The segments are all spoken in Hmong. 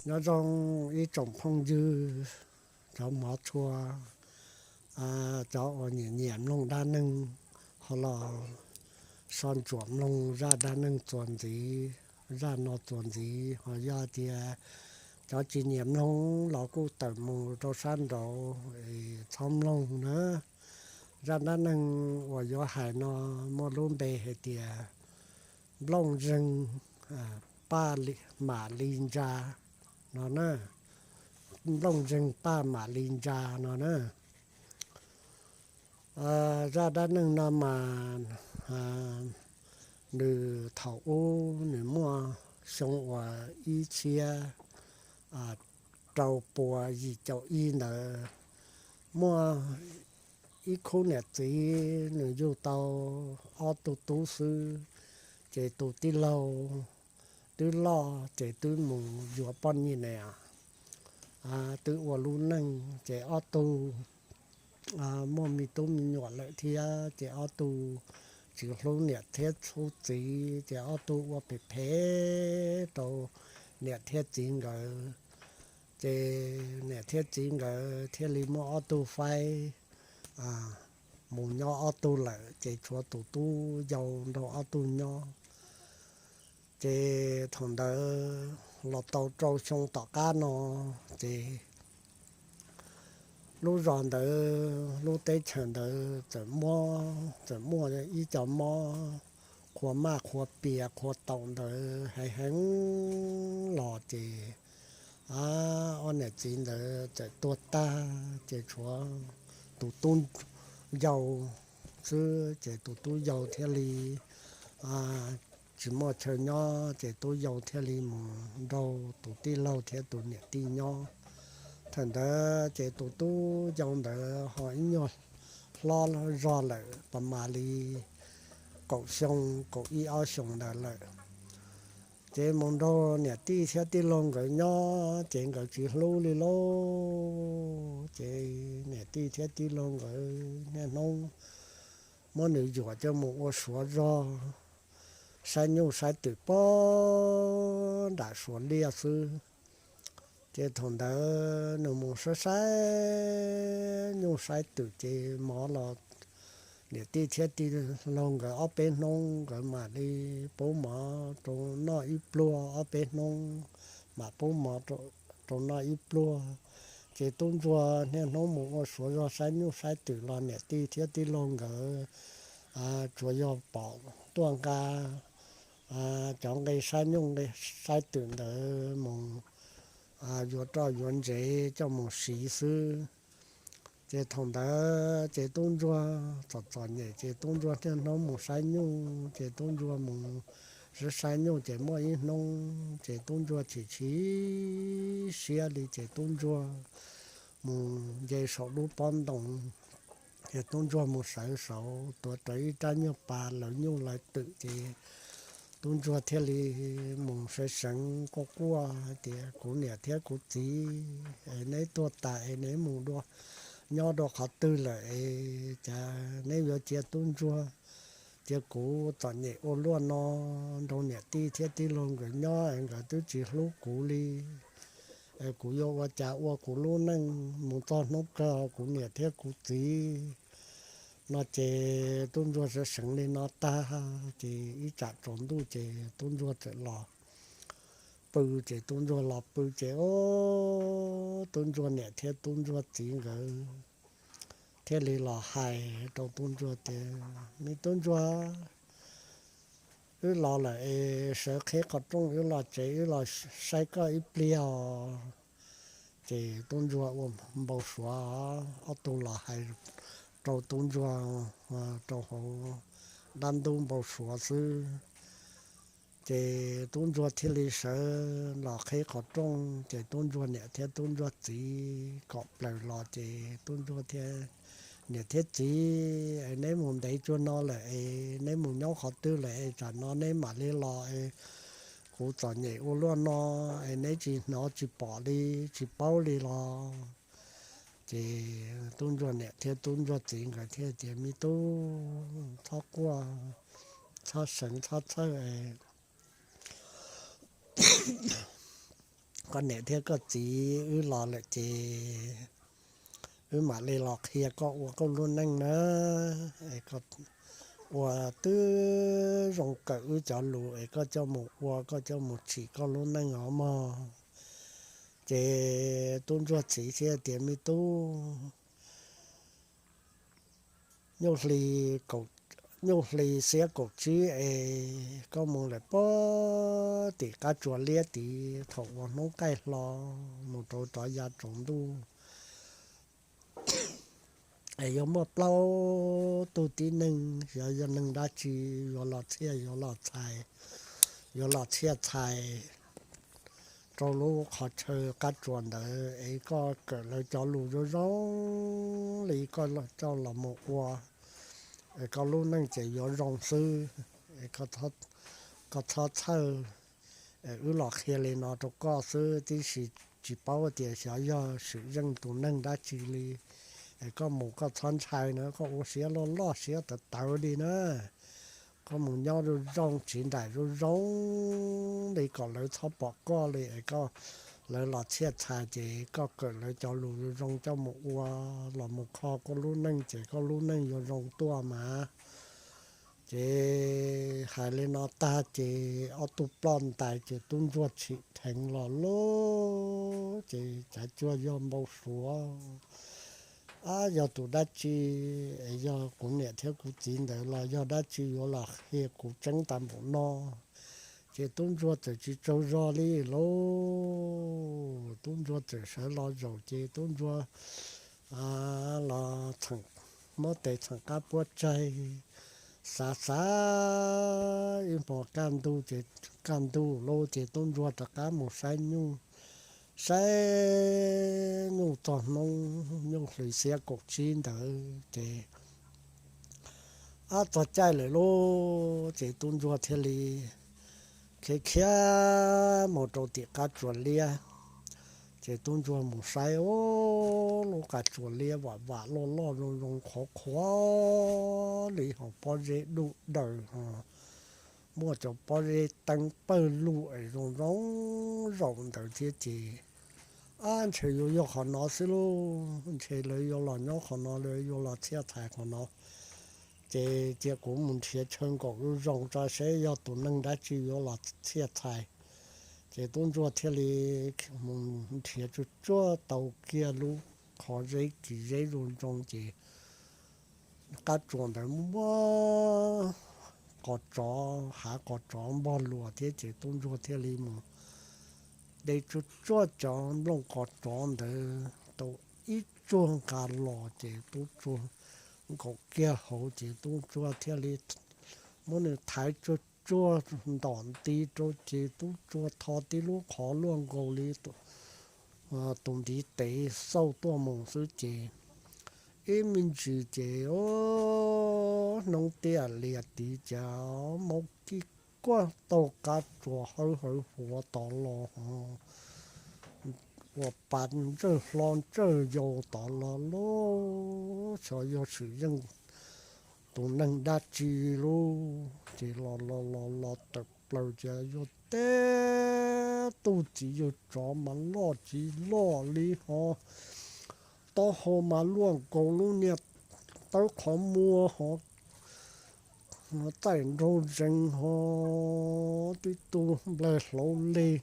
Nyob zoo ib tsoom phooj ywg, cov hmov tshua, cov uas nyiam nyiam mloog dab neeg, ho los so ntsuam mloog zaj dab neeg txuas ntxiv, zaj no txuas ntxiv. Ho yog tias cov tsis nyiam mloog los kuj tawm mus rau sab nraud es txhob mloog na. Zaj dab neeg uas yuav hais no muaj lub npe hais tias Nplooj Zeeg Paj Mam Li Ntsa no na. Nplooj Zeeg Paj Mam Li Ntsa no na. Zaj dab neeg no mas nws thaum ub nws muaj xyoo uas ib txhiab rau pua yim caum ib ntawd, muaj ib khub niam txiv nws yug tau ob tug tub xwb, ces tus tij laug twb loj ces twb mus yuav poj niam, twb ua lub neej ces ob tug muaj me tub me nyuam lawm thiab ces ob tug tsis hlub niam thiab hlub txiv ces ob tug ua phem phem rau niam thiab txiv nkawd. Ces niam thiab txiv nkawd thiaj li muaj ob tug faib mus nyob ob tug lawm ces tshuav tus tub yau nrog ob tug nyob. Ces thaum ntawd los tau rau xyoo tom qab no, ces lub zos ntawd lub teb chaws ntawd txawm muaj, txawm muaj ib co mob qhua maj qhua pias qhua taum ntawd heev heev los ces ob niam txiv ntawd txawm tuag tag ces tshuav tus tub yau xwb ces tus tub yau thiaj li tsis muaj chaw nyob ces tub yau thiaj li mus nrog tus tij laug thiab tus niam tij nyob. Thaum ntawd ces tus tub yau ntawd ho ib nyuag hlob zog lawm pas mas li kaum xyoo kaum ib ob xyoos ntawd lawm. Ces mus nrog niam tij thiab tij laug nkawd nyob ces nkawd tsis hlub li lauj. Ces niam tij thiab tij laug nkawd niaj hnub muab nws yuam coj mus ua suav zog, saib nyuj saib twm pog nram suav liaj xwb. Ces thaum ntawd nws mus saib saib nyuj saib twm ces mov los niam tij thiab tij laug nkawd ob peb hnub nkawd mam li pub mov rau noj ib pluag, ob peb hnub mam pub mov rau noj ib pluag. Ces tub ntsuag niaj hnub mus ua suav zog saib nyuj saib twm los niam tij thiab tij laug nkawd tsuas yog pom tuaj nqa cov nqe saib nyuj nqe saib twm ntawd mus yuav roj yuav ntsev coj mus siv xwb. Ces thaum ntawd ces tub ntsuag txom txom nyem ces tub ntsuag niaj hnub mus saib nyuj ces tub ntsuag mus saib saib nyuj ces muaj ib hnub ces tub ntsuag chim chim siab li ces tub ntsuag mus nce saum lub pob ntoo ces tub ntsuag mus sawv saud tuav rawv ib rab nyuag pas lawv nyuj lawv twm ces tub ntsuag thiaj li mus seev seev quaj quaj hais tias kuv niam thiab kuv txiv es neb tuag tas es neb mus dua nyob dua qhov twg lawm es cas neb yuav cia tub ntsuag cia kuv txom nyem ua luaj no nrog niam tij thiab tij laug nkawd nyob es nkawd twb tsis hlub kuv li. Es kuv yuav ua cas ua kuv lub neej mus txog hnub kawg kuv niam thiab kuv txiv no ces tub ntsuag seev seev li no tag ces ib tsam tsaus ntuj ces tub ntsuag txawm los pw ces tub ntsuag los pw ces o, tub ntsuag niam thiab tub ntsuag txiv nkawd thiaj li los hais rau tub ntsuag tias me tub ntsuag, wb los lawm es sawv qhib qhov rooj wb los tsev wb los saib koj ib pliag os. Ces tub ntsuag ua npau suav, ob tug los hais rau tub ntsuag rau hauv dab ntub npau suav xwb. Ces tub ntsuag thiaj li sawv los qhib qhov rooj ces tub ntsuag niam thiab tub ntsuag txiv kom plaws los ces tub ntsuag thiab niam thiab txiv es neb mus ntev tsuag no lawm es neb mus nyob qhov twg lawm es tsam no neb mam li los es kuv txom nyem ua luaj no es neb tsis hnov tsis pom li tsis paub li los. Ces tub ntsuag niam thiab tub ntsuag txiv nkawd thiaj tias me tub, txhob quaj, txhob seev txhob txhawj es koj niam thiab koj txiv wb los lawm ces wb mam li los qhia koj ua koj lub neej na. Ua twb zoo kawm wb cov lus es koj coj mus ua, koj coj mus tsim koj lub neej os mog. Ces tub ntsuag txiv thiaj tias, Me tub, nyuj hli xiab kaum tsib es koj mus lawm puag tim qab tsuas liab tid, thaum uas hnub qaij hlo mus rau rov ya tsaus ntuj, es yuav muaj plaub tug tib neeg, xyov yog neeg dab tsi, yuav los txhiaj yuav los txhais, yuav los txhiaj txhais rau lub qhov chaw qab tsuas ntawd es koj kawm lawv cov lus zoo zoo li koj coj los mus ua, es koj lub neej ces yuav zoo xwb. Koj txhob txhawj, wb los qhia li no rau koj xwb, tib si tsis paub tias xyov yog swm zeej tus neeg dab tsi li. Es koj mus koj txhob ntshai na, koj ua siab loj loj siab tawv tawv li na. Koj mus nyob zoo zoo, tsiv nraim zoo zoo li kom lawv txhob pom koj li es koj, lawv los txhiaj txhais ces koj kawm lawv cov lus zoo zoo coj mus ua, los mus kho koj lub neej ces koj lub neej yuav zoo tuaj mas. Ces hais li no tag ces ob tug ploj ntais ces tub ntsuag tshim dheev los lauj, ces cav cuag yog npau suav. Ab, yog tus dab tsi, es yog kuv niam thiab kuv txiv ntawd los yog dab tsi yuav los qhia kuv tseeb tas npaum no? Ces tub ntsuag txawm tsis tsaug zog li lauj. Tub ntsuag txawm sawv los zaum ces tub ntsuag los txheem, muab tes txheem qab puab tsaig, xav xav ib hmos kaj ntug ces, kaj ntug lauj ces tub ntsuag rov qab mus saib nyuj, saib nyuj txog hnub nyuj hli xiab kaum tsib ntawd ces ab, txog caij lawm lauj, ces tub ntsuag thiaj li khiav khiav mus rau tim qab tsuas liab. Ces tub ntsuag mus saib, ub, lub qab tsuas liab vam vam loj loj zoo zoo qhuav qhuav li ho pob zeb dub daws ho muaj cov pob zeb teeb pawg lug es zoo zoo zaum ntawd thiab ces, ab, ntshe yuav yog qhov no xwb lauj, ntshe lawv yuav los nyob qhov no, lawv yuav los txhiaj txhais qhov no. Ces cia kuv mus nrhiav chaw nkaum zoo zoo tso seb yog tus neeg dab tsi yuav los txhiaj txhais. Ces tub ntsuag thiaj li mus nrhiav tsuag tsuag tau kiag lub qhov zeb kis zeb zoo zoo ces qab tsuas ntawd muaj qos tsov, hav qos tsov npog luas thiab ces tub ntsuag thiaj li mus de tsuag tsuag cov nplooj qos tsov ntawd tau ib tsuag nqa los ces tub ntsuag nkaum kiag hauv ces tub ntsuag thiaj li muab nws thaiv tsuag tsuag ntom nti rau ces tub ntsuag tho tib lub qhov luaj nkaus li tus ntiv tes xauj tuaj mus xwb ces ib me ntsis ces hnub tiaj liaj tid cas maub kib kuaj taug qab tsuas hawb hawv huav tod los ho ua pa ntsawj hlob ntsawj yau tod los lauj, xyov yog swm yeej tus neeg dab tsi lauj. Ces los los los los tawm plaws ces yog tib tug txiv yawg tsov mas loj tsis loj li ho taub hau mas luaj nkaus lub niag tawb qhov muag ho txaij nraug zees ho tib tug nplaig hlauv leg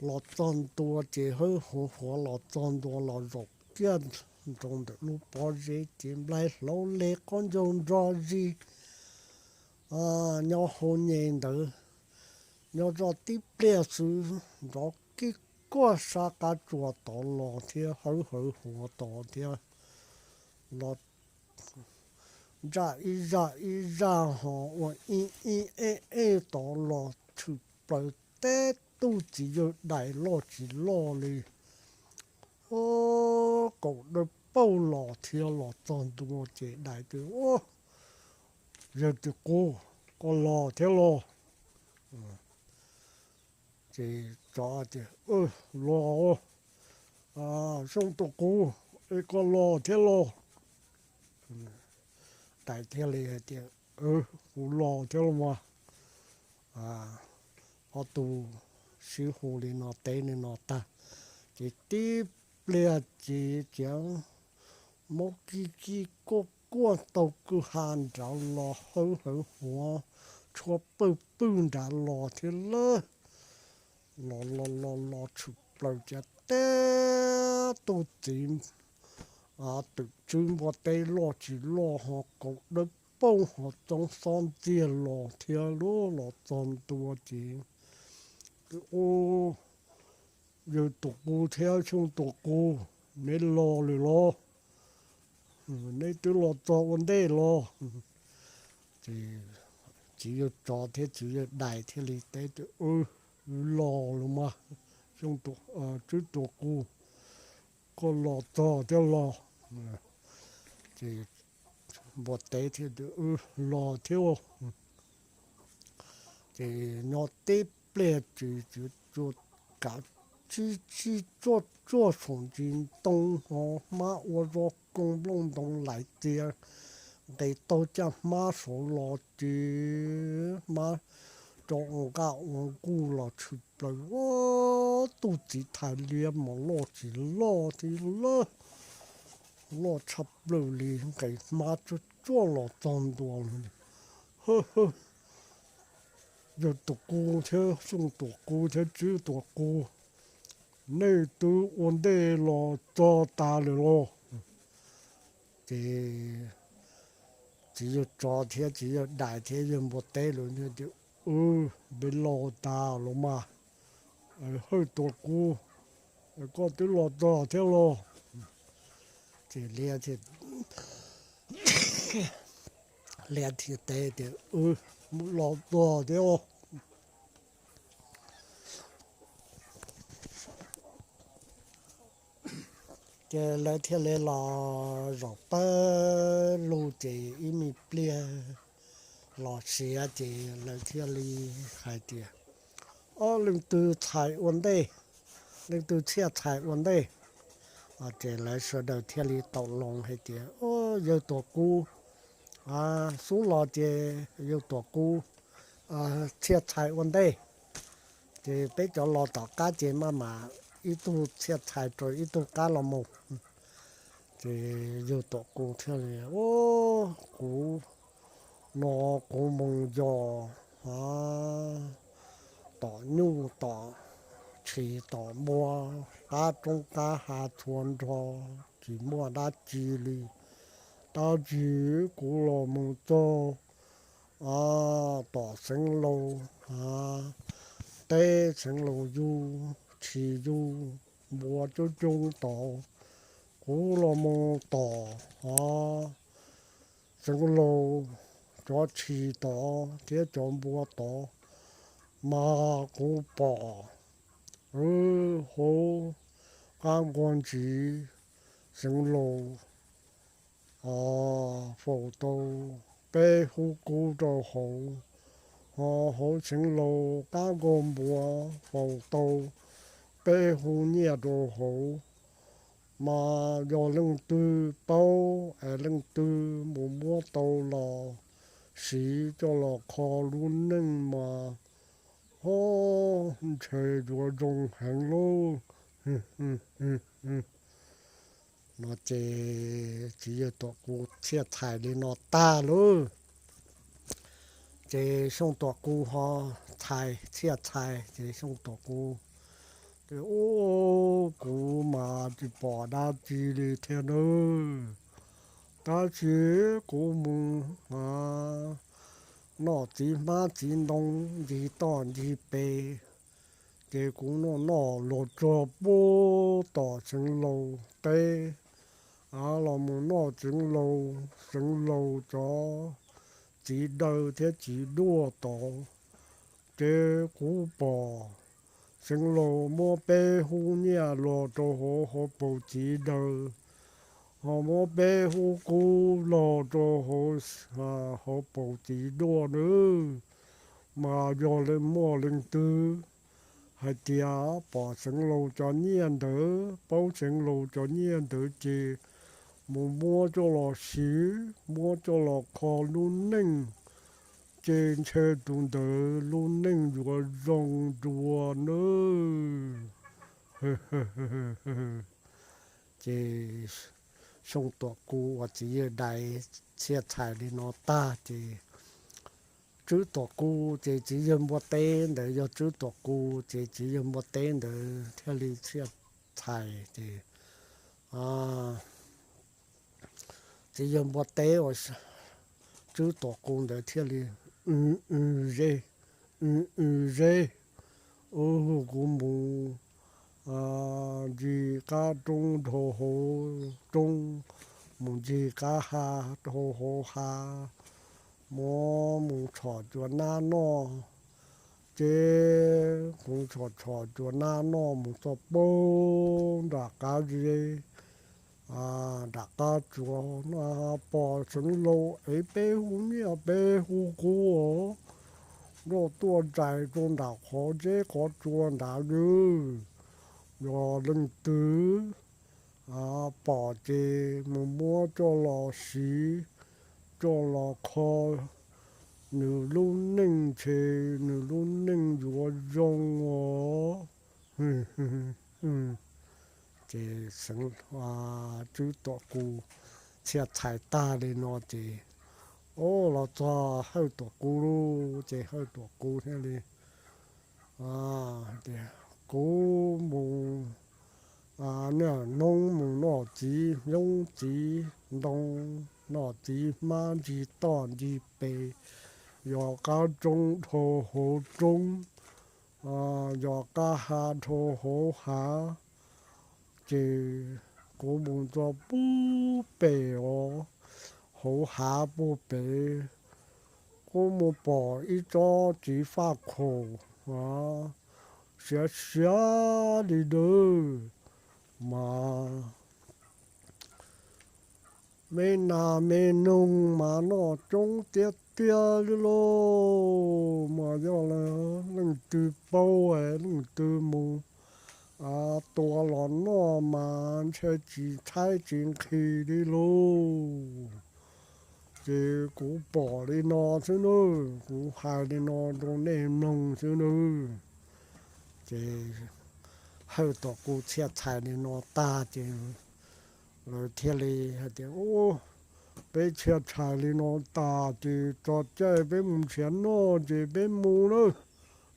los txog ntua ces hawb huav huav los txog ntua los zaum kiag rau ntawm lub pob zeb ces nplaig hlauv leg qaub ncaug nrog zig nyob hauv nyem ntawd. Nyob zoj tib pliag xwb nrov kib kuaj sab qab tsuas tod los thiab hawb hawv huav tod thiab los ntsaj ib zaj ib zaj ho ua ib ib eb eb tod los tshwm plaws tib tug txiv yawg dais loj tsis loj li, ua kaum dawb paug los thiab los txog ntua ces dais tias, Ua, yawg tus qub, koj los thiab los? Ces tsov tias, Los, zoo tus qub, es koj los thiab los? Dais thiaj li hais tias, Kuv los thiab los mas. Ob tug sib hu li no teb li no tag, ces tib pliag ces ciav mob kij kij kuaj kuaj tau kwj ha nrad los hawb hawv huav tshuab pawg pwg nrad los thiab lawm. Los los los los tshwm plaws cas teb tug txiv twm tswb npua teb loj tsis loj ho kaus dawb paug ho txoob xob ntxiag los thiab lub los txog ntua ces twb ua yawg Tuam Qus thiab Xyooj Tuam Qus, neb los lawm los? Neb twb los txog ua ntej los? Ces txiv yawg tsov thiab txiv yawg dais thiaj li teb tias, Wb los los mas, Xyooj Tuam, Tswb Tuam Qus, koj los txog thiab los? Ces npua teb thiaj tias, Wb los thiab. Ces nyob tib pliag ces txiv yawg tsov kav tsib tsib tsuaj tsuaj saum ntsis ntoo ho hmab ua zog koo nplooj ntoo lais txias nqis taug caj hmab saud los ces hmab tso ua nqaj ua nqug los tshwm plaws ua tug txiv thais liab mas loj tsis loj thiab lawm, loj tshaj plaws li nqis hmab tsuaj tsuaj los txog ntua lawm. Yawg Tuam Qus thiab Xyooj Tuam Qus thiab Tswb Tuam Qus, nej twb ua ntej los txog tas lawm los? Ces txiv yawg tsov thiab txiv yawg dais thiab yawg npua teb lawv tias, Wb los tas los mas, Hawj Tuam Qus, koj twb los txog thiab los? Ces liab thiaj teb tias, Wb los txog thiab. Ces lawv thiaj li los zaum pawg lug ces ib me pliag los siav ces lawv thiaj li hais tias, Ob, leej twg txhais ua ntej? Leej twg txhiaj txhais ua ntej? Ces lawv sawv daws thiaj li tau loo hais tias, Yawg Tuam Qus, xub los ces yawg Tuam Qus txhiaj txhais ua ntej. Ces peb cov los tom qab ces maj mam ib tug txhiaj txhais rau ib tug qab los mus. Ces yawg Tuam Qus thiaj li, Kuv no kuv mus yos tom nyuj tom tshis tom npua, qab roob qab hav txhua nrho, tsis muaj dab tsi li. Tab sis kuv los mus txog tom Xeev Laus teb, Xeev Laus yug tshis yug npua coob coob tod. Kuv los mus tom Xeev Laus cov tshis tod thiab cov npua tod, mas kuv pom hauv qab nquag ntsis Xeev Laus faus tau peb hub kub rau hauv, ho hauv Xeev Laus qab nquag npua faus tau peb hub nyiaj rau hauv. Mas yog leej twg paub es leej twg mus muab tau los siv coj los kho lub neej mas ho ntshe yuav zoo heev lauj. No ces txiv yawg Tuam Qus txhiaj txhais li no tag lauj. Ces Xyooj Tuam Qus ho txhais, txhiaj txhais ces Xyooj Tuam Qus, Ub, kuv mas tsis pom dab tsi li thiab nawb. Tab sis kuv mus noj txiv hmab txiv ntoo ncig toj ncig pes, ces kuv noj noj los txog puag tom Xeev Laus teb, los mus noj Xeev Laus, Xeev Laus cov txiv daw thiab txiv duaj tod. Ces kuv pom Xeev Laus muab peb hub nyiaj los rau hauv hauv paus txiv daw, ho muab peb hub kub los rau hauv hauv paus txiv duaj nawb. Mas yog leej muaj leej twg hais tias pom Xeev Laus cov nyiaj ntawd, paub Xeev Laus cov nyiaj ntawd ces mus muab coj los siv, muab coj los kho lub neej, ces ntshe tus ntawd lub neej yuav zoo dua nawb. Ces Xyooj Tuam Ku uas txiv yawg dais txhiaj txhais li no tag ces Tswb Tuam Ku ces txiv yawg npua teb ntawd yog Tswb Tuam Ku ces txiv yawg npua teb ntawd thiaj li txhiaj txhais ces txiv yawg npua teb uas Tswb Tuam Ku ntawd thiaj li, w w ze, w w ze, ub, kuv mus ncig qab roob dhau hauv roob, mus ncig qab hav dhau hauv hav, mus, mus tshom cua nab noj. Ces kuv tshom tshom cua nab noj mus txog puag nram qab zeb, nram qab tsua, pom xeev laus es peb hu nyiaj peb hu kub os, nroj tuaj zais rau nram qhov zeb qhov tsua nrad lawm. Yog leej twg pom ces mus muab coj los siv, coj los kho, nws lub neej ntshe nws lub neej yuav zoo os. Ces Tswb Tuam Ku txhiaj txhais tag li no ces, o, los txog Hawj Tuam Ku lauj, ces Hawj Tuam Ku thiaj li, kuv mus, niaj hnub mus noj txiv xyoob txiv ntoo, noj txiv hmab ncig toj ncig pes, yos qab roob dhau hauv roob, yos qab hav dhau hauv hav. Ces kuv mus txog puag pem os, hauv hav puag pem, kuv mus pom ib tsob txiv faj khaum siav siav li dawb, mas me nas me noog mas noj coob tiag tiag li lauj. Mas yog leej twg paub es leej twg mus tua los noj mas ntshe tsis tshaib tsis nqhis li lauj. Ces kuv pom li no xwb nawb, kuv hais li no rau nej mloog xwb nawb. Ces Hawj Tuam Ku txhiaj txhais li no tag ces lawv thiaj li hais tias, peb txhiaj txhais li no tas ces tso caij peb mus nrhiav noj ces peb mus lawm.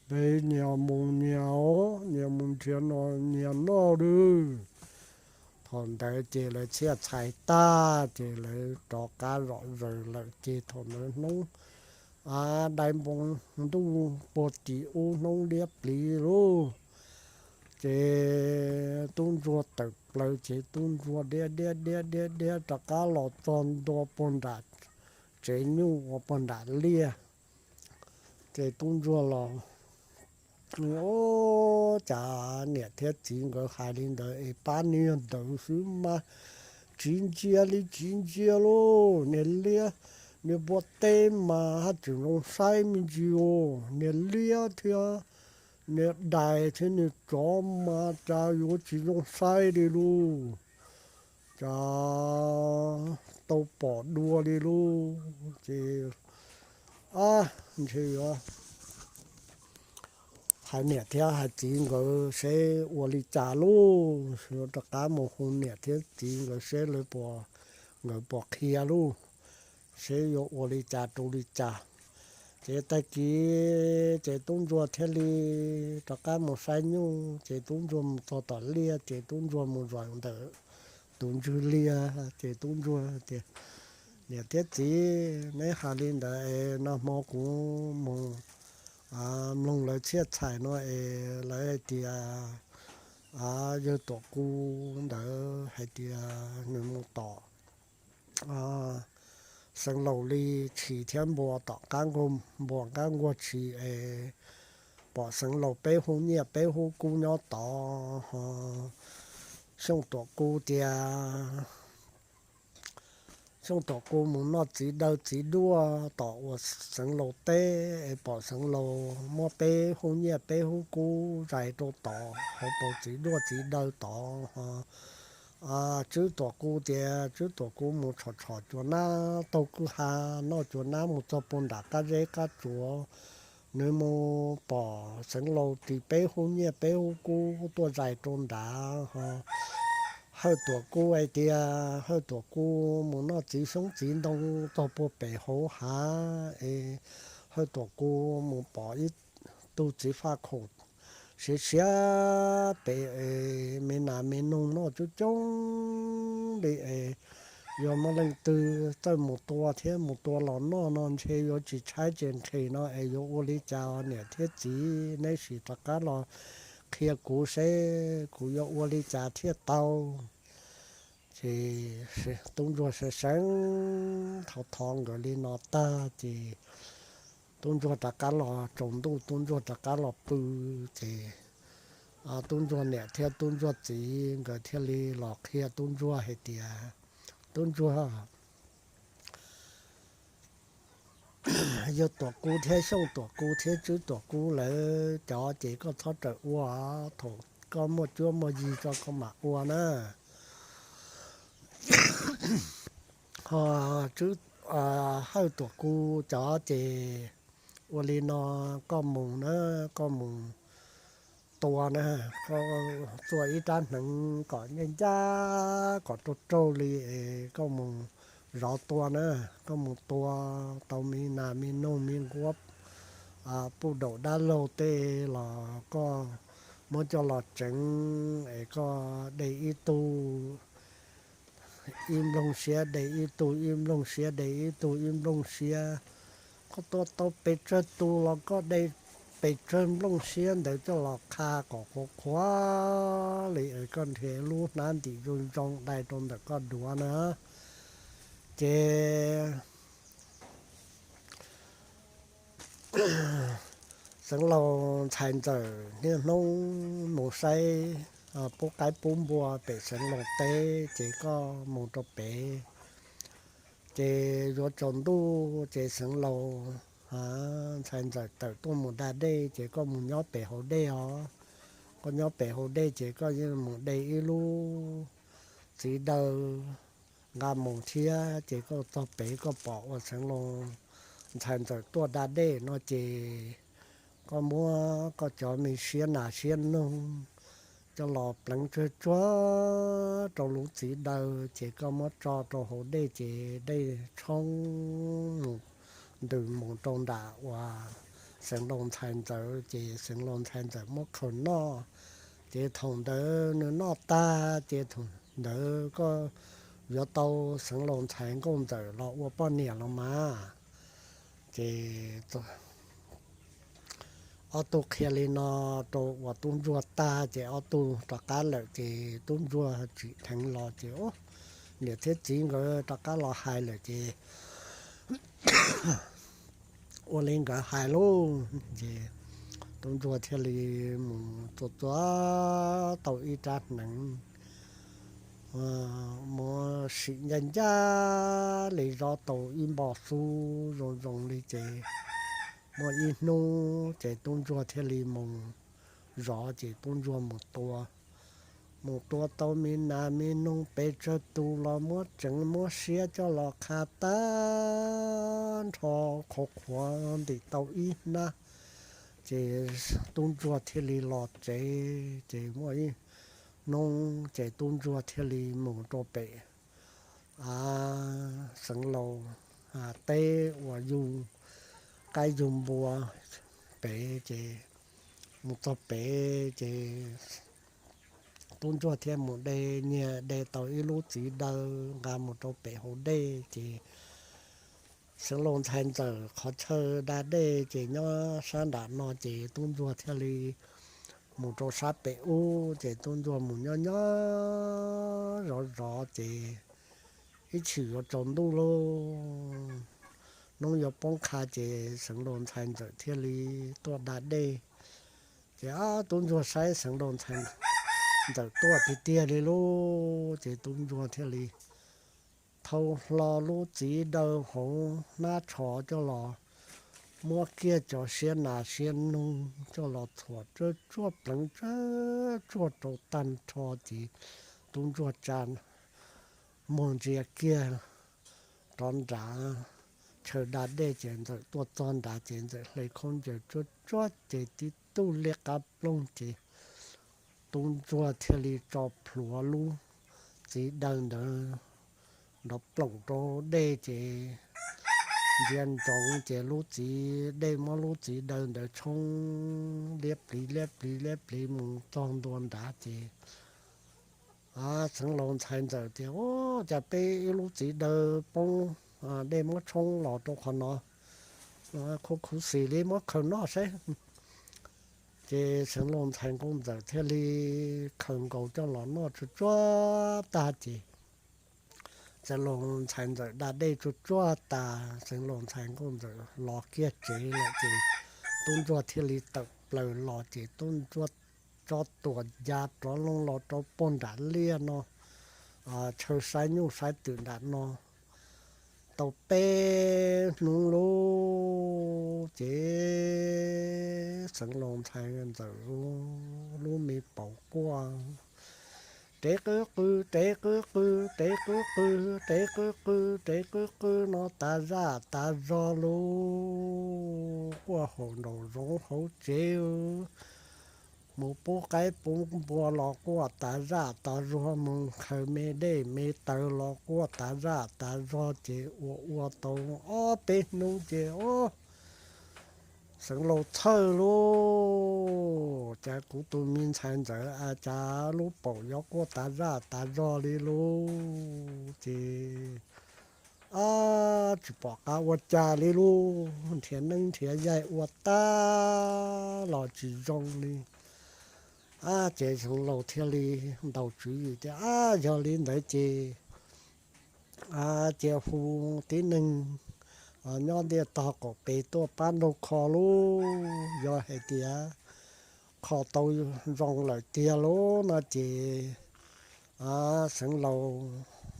Peb nyias mus nyias os, nyias mus nrhiav noj nyias noj lawm. Thaum ntawd ces lawv txhiaj txhais tag ces lawv rov qab zom zaws lawm ces thaum ntawd hnub dai npoo ntuj puag tim ub hnub liab pliv lauj. Ces tub ntsuag tawm plaws ces tub ntsuag diab diab diab diab diab rov qab los txog ntua puag nram tsev nyuj uas puag nram liaj. Ces tub ntsuag los, o, cas niam thiab txiv nkawd hais li ntawd es pab niag ntawd xwb mas tsis ntsia li tsis ntsia lauj. Niag liab, niag npua teb mas haj tseem zoo saib me ntsis os, niag liab thiab niag dais thiab niag tsov mas cas yuav tsis zoo saib li lauj. Cas tau pom dua li lauj. Ces, a, ntshe yuav hais niam thiab hais txiv nkawd seb ua li cas lauj, yuav rov qab mus hu niam thiab txiv nkawd seb lawv puas, nkawd puas qhia lauj, seb yuav ua li cas rau li cas. Ces tag kis ces tub ntsuag thiaj li rov qab mus saib nyuj, ces tub ntsuag mus txog tom liaj ces tub ntsuag mus zaum ntawm tus ntswg liaj ces tub ntsuag tias, niam thiab txiv, neb hais li ntawd es nag hmo kuv mus mloog lawv txhiaj txhais no es lawv hais tias yawg Tuam Ku ntawd hais tias nws mus tom xeev laus li tshis thiab npua tom qab nkuaj, npua qab nkuaj tshis es pom xeev laus peb hub nyiaj peb hub kub nyob tod ho. Xyooj Tuam Ku tias, Xyooj Tuam Ku mus noj txiv daw txiv duaj tom uas xeev laus teb es pom xeev laus muab peb hub nyiaj peb hub kub zais rau tod hauv paus txiv duaj txiv daw tod ho. Tswb Tuam Ku tias Tswb Tuam Ku mus tshom tshom cua nab taug kwj ha, noj cua nab mus txog puag nram qab zeb qab tsuas, nws mus pom Xeev Laus ris peb hub nyiaj peb hub kub tuaj zais rau nrad ho. Hawj Tuam Ku hais tias Hawj Tuam Ku mus noj txiv xyoob txiv ntoo txog puag pem hauv hav es Hawj Tuam Ku mus pom ib tug txiv faj khaum siav siav pem es me nas me noog noj coob coob li es yog muaj leej twg txawj mus tua thiab mus tua los noj no ntshe yuav tsis tshaib tsis nqhis no es yuav ua li cas niam thiab txiv neb sim rov qab los qhia kuv seb kuv yuav ua li cas thiaj tau. Ces tub ntsuag seev seev thov thov nkawd li no tag ces tub ntsuag rov qab los tsaus ntuj tub ntsuag rov qab los pw ces tub ntsuag niam thiab tub ntsuag txiv nkawd thiaj li los qhia tub ntsuag hais tias, tub ntsuag, yawg Tuam Ku thiab Xyooj Tuam Ku thiab Tswb Tuam Ku lawv cov ces koj txhob rawm ua, thaum koj muaj cuab muaj yig tso koj mam ua na. Ho Hawj Tuam Ku cov ces ua li no, koj mus na, koj mus tua na, koj txua ib rab hneev kom ncaj ncaj kom raug raug li es koj mus zov tua na, koj mus tua tau me nas me noog me nquab puj daum dab laug tej los koj muab coj los tseev es koj de ib tug ib nplooj siab de ib tug, ib nplooj siab de ib tug, ib nplooj siab. Koj tua tau pes tsawg tus los koj de pes tsawg nplooj siab ntawd coj los qha kom qhuav qhuav li es koj nrhiav lub hnab ntim zoo zoo dai rau ntawm koj duav na. Ces Xeev Laus ntxhais ntxawm niaj hnub mus saib pub qaib pub npua pem Xeev Laus teb ces koj mus rau pem. Ces yuav tsaus ntuj ces Xeev Laus ntxhais ntxawm tawm tuaj mus da dej ces koj mus nyob pem hauv dej os. Koj nyob pem hauv dej ces koj yeej mus de ib lub txiv daw nqa mus thiab ces koj txog pem koj pom ua Xeev Laus ntxhais ntxawm tuaj da dej no ces koj muab koj cov me siab nas siab noog coj los pleev tsuag tsuag rau lub txiv daw ces koj muab tso rau hauv dej ces dej tshoob mus ntws mus rau nram uas Xeev Laus ntxhais ntxawm ces Xeev Laus ntxhais ntxawm muab khaws noj. Ces thaum ntawd nws noj tag ces thaum ntawd koj yuav tau Xeev Laus ntxhais nkauj ntxawm los ua poj niam los mas. Ces ob tug qhia li no rau uas tub ntsuag tag ces ob tug rov qab lawm ces tub ntsuag tsim dheev los ces niam thiab txiv nkawd rov qab los hais lawm ces ua li nkawd hais lauj. Ces tub ntsuag thiaj li mus txua txua tau ib rab hneev, mus sim ncaj ncaj li zov tau ib npo xub zoo zoo li ces muaj ib hnub ces tub ntsuag thiaj li mus zov ces tub ntsuag mus tua. Mus tua tau me nas me noog pes tsawg tus los muab tseev muab siab coj los qha tag nrho qhuav qhuav ntim tau ib hnab. Ces tub ntsuag thiaj li los tsev ces muaj ib hnub ces tub ntsuag thiaj li mus rau pem Xeev Laus teb uas yug qaib yug npua pem ces mus txog pem ces tub ntsuag thiaj mus de nyiag de tau ib lub txiv daw nqa mus rau pem hauv dej ces Xeev Laus ntxhais ntxawm qhov chaw da dej ces nyob sab nram no ces tub ntsuag thiaj li mus rau sab pem ub ces tub ntsuag mus nyob nyob zov zov ces ib chim yuav tsaus ntuj lauj, hnub yuav poob qha ces Xeev Laus ntxhais ntxawm thiaj li tuaj da dej. Ces tub ntsuag saib Xeev Laus ntxhais ntxawm tuaj tiag tiag li lauj, ces tub ntsuag thiaj li thau hlo lub txiv daw hauv hnab tsho coj los muab kiag cov siab nas siab noog coj los txhuam tsawb tsuag pleev tsawb tsuag rau tag nrho ces tub ntsuag tsa muag ntsia kiag rov nrad chaw da dej ces Ntxawm tuaj txog nrad ces Ntxawm hle khaub ncaws tsuab tsuab ces tib tug liab qab ploog ces tub ntsuag thiaj li tso plhuav lub txiv daws ntawd nrov ploom rau dej ces ntsia ntsoov ces lub txiv dej muab lub txiv daws ntawd tshoob liab pliv liab pliv liab pliv mus txog ntua nrad ces Xeev Laus ntxhais Ntxawm tias, Ua cas peb ib lub txiv daws poob, dej muab tshoob los rau qhov no, khuv khuv xim li, muab khaws noj saib. Ces Xeev Laus ntxhais Nkauj Ntxawm thiaj li khaws nkaus coj los noj tsuag tsuag tag ces Xeev Laus ntxhais Ntxawm da dej tsuag tsuag tas, Xeev Laus ntxhais Nkauj Ntxawm los kiag tsev lawm ces tub ntsuag thiaj li tawm plaws los ces tub ntsuag tso tuam ya rov loo los rau puag nram liaj no, chaw saib nyuj saib twm nram no tau peb hnub lub ces Xeev Laus ntxhais Ntxawm lub me paum quaj, Rev qw qw, rev qw qw, rev qw qw, rev qw qw, rev qw qw no tas zaj tas zog lub, quaj haum nraum zoov hauv tsev, mus pub qaib pub npua los quaj tas zaj tas zog, mus khaws me dej me taws los quaj tas zaj tas zog ces ua ua tau ob peb hnub ces, Au, Xeev Laus txhawj lauj, cas kuv tus me ntxhais Ntxawm a cas lub paum yuav quaj tas zaj tas zog li lauj? Ces, a, tsis pom qab ua cas li lauj, nrhiav neeb nrhiav yaig ua tag los tsis zoo li. A, ces Xeev Laus thiaj li ntaus tswv yim tias, A, yog li ntawd ces cia hu tib neeg nyob ntiaj tog qaum pem tuaj pab nrog kho lauj. Yog hais tias kho tau zoo lawm tiag lauj no ces Xeev Laus,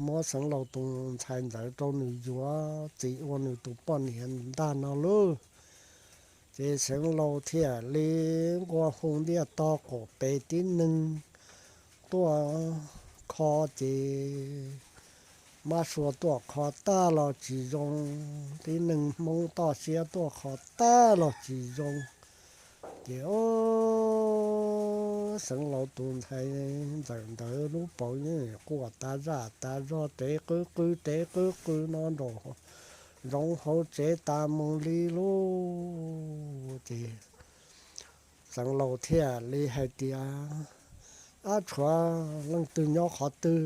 muab Xeev Laus tus ntxhais Ntxawm rau nws yuav txiv ua nws tus poj niam ntag no lauj. Ces Xeev Laus thiaj li nqua hu ntiaj tog qaum pem tib neeg tuaj kho ces mab sua tuaj kho tag los tsis zoo, tib neeg Hmoob toj siab tuaj kho tag los tsis zoo. Ces, o, Xeev Laus tus ntxhais Ntxawm ntawd lub paum yeej quaj tas zaj tas zog, rev qw qw, rev qw qw no nraum zoov hauv tsev tas mus li lauj. Ces Xeev Laus thiaj li hais tias, Ab, tshuav leej twg nyob qhov twg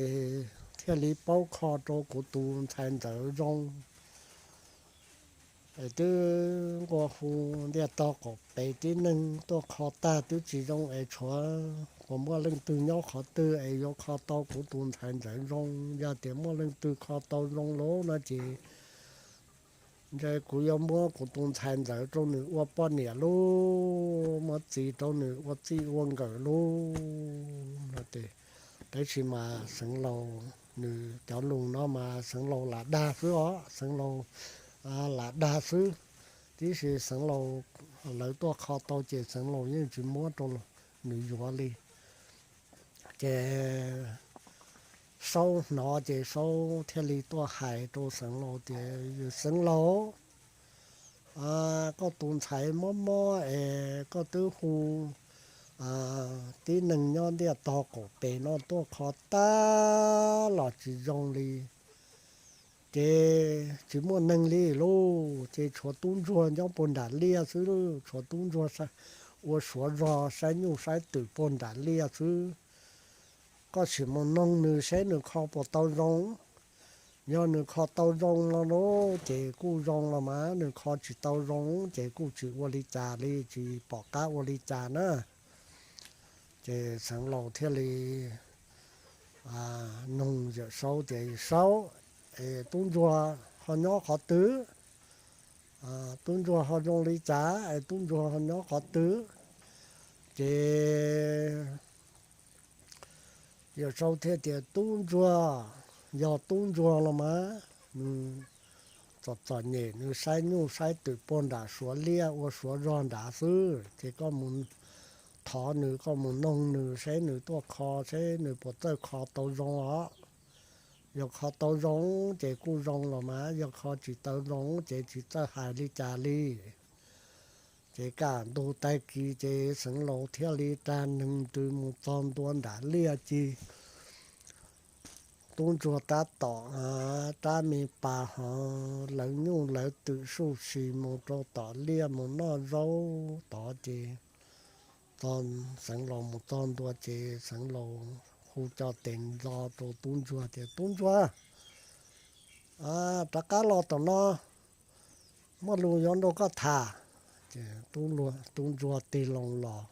es thiaj li paub kho rau kuv tus ntxhais Ntxawm zoo? Es twb nqua hu ntiaj tog qaum pem tib neeg tuaj kho tag twb tsis zoo es tshuav puas muaj leej twg nyob qhov twg es yuav kho tau kuv tus ntxhais Ntxawm zoo? Yog tias muaj leej twg kho tau zoo lauj no ces ntshe kuv yuav muab kuv tus ntxhais Ntxawm rau nws ua poj niam lauj, muab txiv rau nws ua txij ua nkawm lauj no ces. Tab sis mas Xeev Laus nws cov lus no mas Xeev Laus lam dag xwb os, Xeev Laus lam dag xwb. Tiam sis Xeev Laus lawv tuaj kho tau ces Xeev Laus yeej tsis muab rau nws yuav li. Ces Saub hnov ces Saub thiaj li tuaj hais rau Xeev Laus tias, Yawg Xeev Laus, koj tus ntxhais mob mob es koj twb hu tib neeg nyob ntiaj tog qaum pem no tuaj kho tag los tsis zoo li. Ces tsis muaj neeg li lauj, ces tshuav tub ntsuag nyob puag nram liaj xwb, tshuav tub ntsuag ua suav zog saib nyuj saib twm puag nram liaj xwb. Koj sim mus noog nws saib nws kho puas tau zoo. Yog nws kho tau zoo no lauj, ces kuj zoo los mas, nws kho tsis tau zoo ces kuj tsis ua li cas li, tsis pom qab ua li cas na. Ces Xeev Laus thiaj li nug Yawm Saub tias, Yawm Saub, es tub ntsuag ho nyob qhov twg? Tub ntsuag ho zoo li cas es tub ntsuag ho nyob qhov twg? Ces Yawm Saub thiaj tias, Tub ntsuag, yog tub ntsuag los mas, nws txom txom nyem, nws saib nyuj saib twm puag nram suav liaj ua suav zog nrad xwb, ces koj mus thov nws, koj mus noog nws seb nws tuaj kho seb nws puas txawj kho tau zoo os. Yog kho tau zoo ces kuj zoo los mas, yog kho tsis tau zoo ces tsis txawj hais li cas li. Ces kaj ntug tag kis ces Xeev Laus thiaj li rag neeg ntws mus txog ntua nram liaj ci tub ntsuag tab tom rab me pas hov lawv nyuj lawv twm suj si mus rau tom liaj mus noj zaub tod ces txog, Xeev Laus mus txog ntua ces Xeev Laus hu cov tes ntxo rau tub ntsuag tias, Tub ntsuag, rov qab los tom no, muaj lus yuav nrog koj tham. Ces tub ntsuag tig loo los,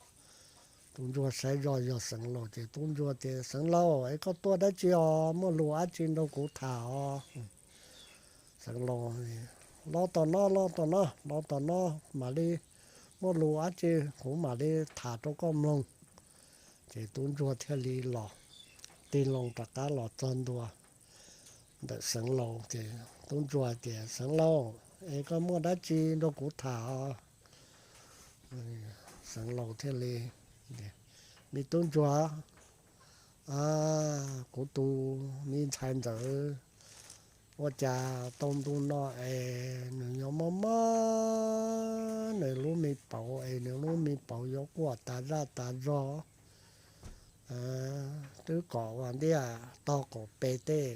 tub ntsuag saib zoj yog Xeev Laus ces tub ntsuag tias, Xeev Laus es koj tuaj dab tsi os, muaj lus dab tsi nrog kuv tham os? Xeev Laus, Los tom no, los tom no, los tom no mam li, muaj lus dab tsi kuv mam li tham rau koj mloog. Ces tub ntsuag thiaj li los, tig loo rov qab los txog ntua ntawm Xeev Laus ces tub ntsuag tias, Xeev Laus, es koj muaj dab tsi nrog kuv tham os? Xeev Laus thiaj li, Me tub ntsuag, kuv tus me ntxhais ntawd ua cas tau ntu no es nws yuav mob mob nws lub me paum es nws lub me paum yuav quaj tas zaj tas zog. Twb kom ua ntiaj tog qaum pem tej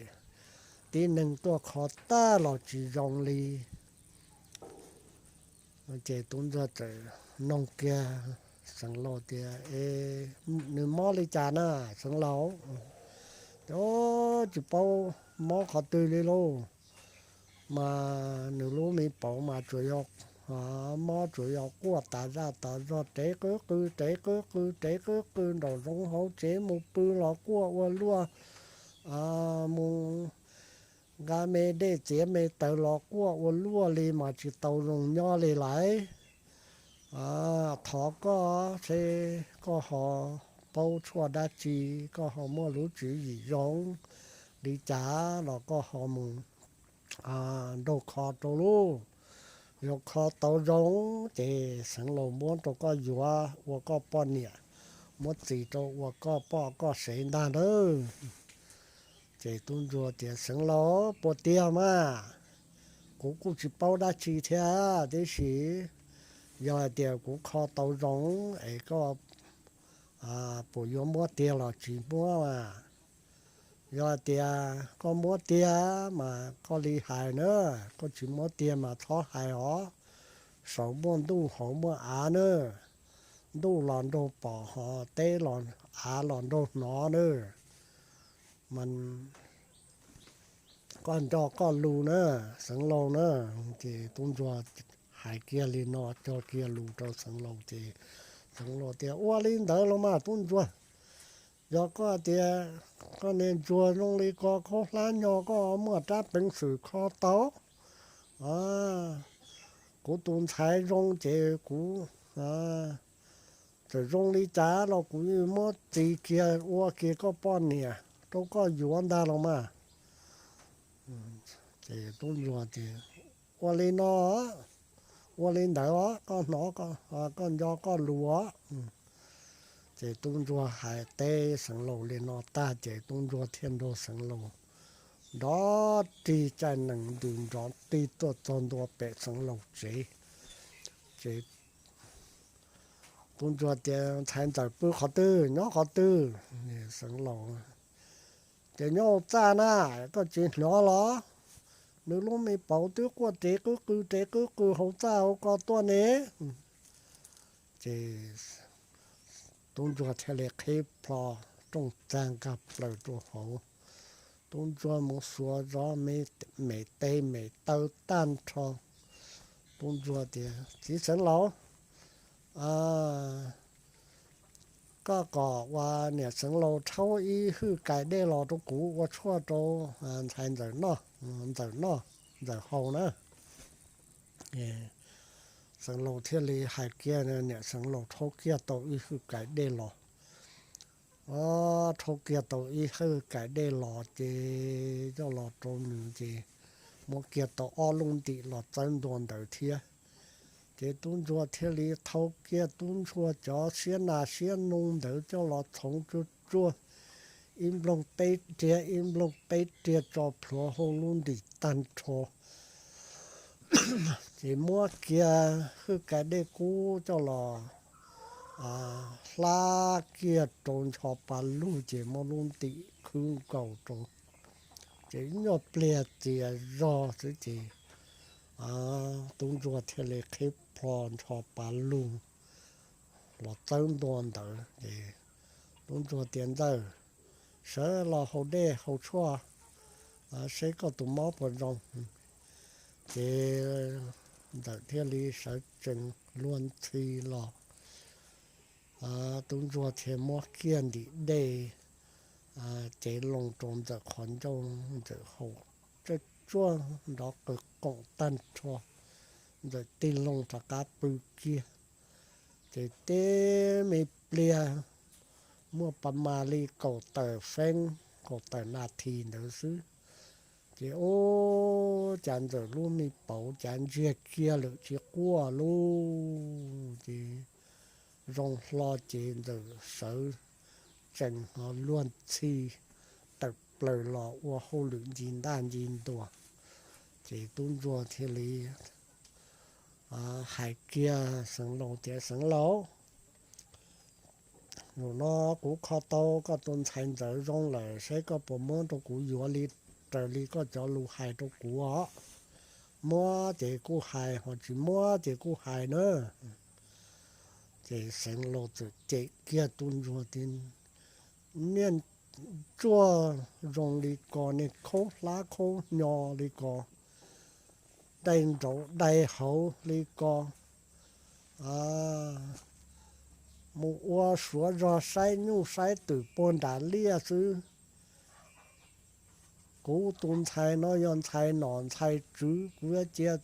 tib neeg tuaj kho tag los tsis zoo li. Ces tub ntsuag txawm noog kiag Xeev Laus tias, Es nws mob li cas na Xeev Laus? Tias, Tsis paub mob qhov twg li lauj, mas nws lub me paum mas tsuas yog mob tsuas yog quaj tas zaj tas zog, rev qwb qw rev qwb qw rev qwb qw, nraum zoov hauv tsev mus pw los quaj ua luaj, mus nqa me dej txiav me taws los quaj ua luaj li mas tsis tau zoo nyob li lawm. Thov koj seb koj ho paub tshuaj dab tsi, koj ho muaj lub tswv yim zoo li cas los koj ho mus nrog kho rau lauj. Yog kho tau zoo ces Xeev Laus muab rau koj yuav ua koj poj niam, muab txis rau ua koj poj koj sev ntag nawb. Ces tub ntsuag tias, Xeev Laus, puas tiag mas? Kuv kuj tsis paub dab tsi thiab, tiam sis yog hais tias kuv kho tau zoo es koj puas yuav muab tiag los tsis muab mas? Yog hais tias koj muab tiag mas koj li hais na, koj tsis muab tiag mas txhob hais os. Saum muaj ntuj hauv muaj av na, ntuj los nraug pom ho teb los, av los nraug hnov na. Mas koj nco koj lus na, Xeev Laus na. Ces tub ntsuag hais kiag li no, cog kiag lus rau Xeev Laus ces Xeev Laus tias, Ua li ntawd los mas tub ntsuag, yog koj tias koj niag ntsuag zoo li ko khaub hlab nyo, koj muaj rab peev xwm kho tau kuv tus ntxhais zoo ces kuv txawm zoo li cas los kuv muab txis kiag ua kiag koj poj niam rau koj yuav ntag los mas. Ces tub ntsuag tias, Ua li no, ua li ntawd os, koj hnov, koj nco koj lus os. Ces tub ntsuag hais teb Xeev Laus li no tag ces tub ntsuag thiaj nrog Xeev Laus nrov rig caij nees ntws nrov rig tuaj txog ntua pem Xeev Laus tsev. Ces tub ntsuag tias, Ntxhais ntxawm pw qhov twg, nyob qhov twg? Xeev Laus tias, Nyob hauv txaj na, koj tsis hnov los? Nws lub me paum twb quaj rev qwb qw rev qwb qw hauv txaj hauv ko tuaj ne. Ces tub ntsuag thiaj li qhib plho rooj txag nkag plaws rau hauv. Tub ntsuag mus xuas zov me, mem tes mem taw tag nrho. Tub ntsuag tias, Txiv Xeev Laus, koj kom ua niam Xeev Laus rhaub ib hwj kais dej los rau kuv ua tshuaj rau ntxhais ntxawm noj, ntxawm noj, ntxawm haus na. Xeev Laus thiaj li hais kiag, niam Xeev Laus rhaub kiag tau ib hwj kais dej los. Rhaub kiag tau ib hwj kais dej los ces coj los rau nws ces muab kiag tau ob lub ntim los txawb ntua ntawd thiab. Ces tub ntsuag thiaj li thau kiag tub ntsuag cov siab nas siab nus ntawd coj los txhoov tsuag tsuag, ib nplooj peb riag ib nplooj peb riag tso plhuav hauv lub ntim tag nrho. Ces muab kiag hwj kais dej kub coj los hlab kiag rau ncho pa lug ces muab lub ntim khwb nkaus rau. Ces nyuag pliag txias zog xwb ces tub ntsuag thiaj li qhib plho ncho pa lug los txawb ntua ntawd ces tub ntsuag tias, Ntxawm, sawv los haus dej haus tshuaj seb koj tus mob puas zoo. Ces ntxawm thiaj li sawv tsees luag ntxhi los. Tub ntsuag thiaj muab kiag ntim dej cev loo rau ntxawm qhov ncauj, ntxawm haus tsawj tsuag nrov qw qoom tag nrho, ntxawm tig loo rov qab pw kiag. Ces teb me pliag muaj pas mas li kaum tawm feeb kaum tawm nas this ntawd xwb, ces ub, cas ntxawm lub me pauv cas ntsiag kiag lawm tsis quaj lauj. Ces zoo hlo ces ntxawm sawv tsees ho luag ntxhi tawm plaws los ua hauj lwm nci ntaj nci ntuag. Ces tub ntsuag thiaj li hais kiag xeev laus tias, Xeev laus, zaum no kuv kho tau koj tus ntxhais ntxawm zoo lawm, saib koj puas muab rau kuv yuav li raws li koj cov lus hais rau kuv os. Muab ces kuj hais, ho tsis muab ces kuj hais na. Ces xeev laus txawm cem kiag tub ntsuag tias, Niag ntsuag zoo li ko, niag khaub hlab khaub hnyo li ko, dai nraud dai hauv li ko, mus ua suav zog saib nyuj saib twm puag nram liaj xwb. Kuv tus ntxhais no yog ntxhais nom ntxhais tswv, kuv yuav cia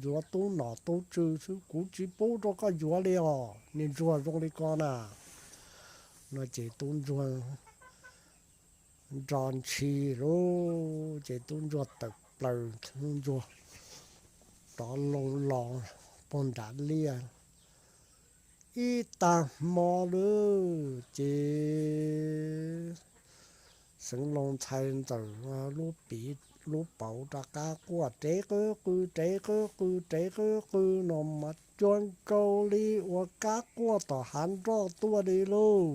yuav tub nom tub tswv xwb, kuv tsis pub rau koj yuav li os, niag ntsuag zoo li ko na. No ces tub ntsuag nro ntshis lauj, ces tub ntsuag tawm plaws, tub ntsuag rov loo los puag nram liaj ib tag hmo lawm ces xeev laus ntxhais ntxawm lub piv lub pauv rov qab quaj rev qw qw rev qw qw rev qw qw no mas cuag nkaus li uas kab quaj tom hav nroj tuaj li lauj.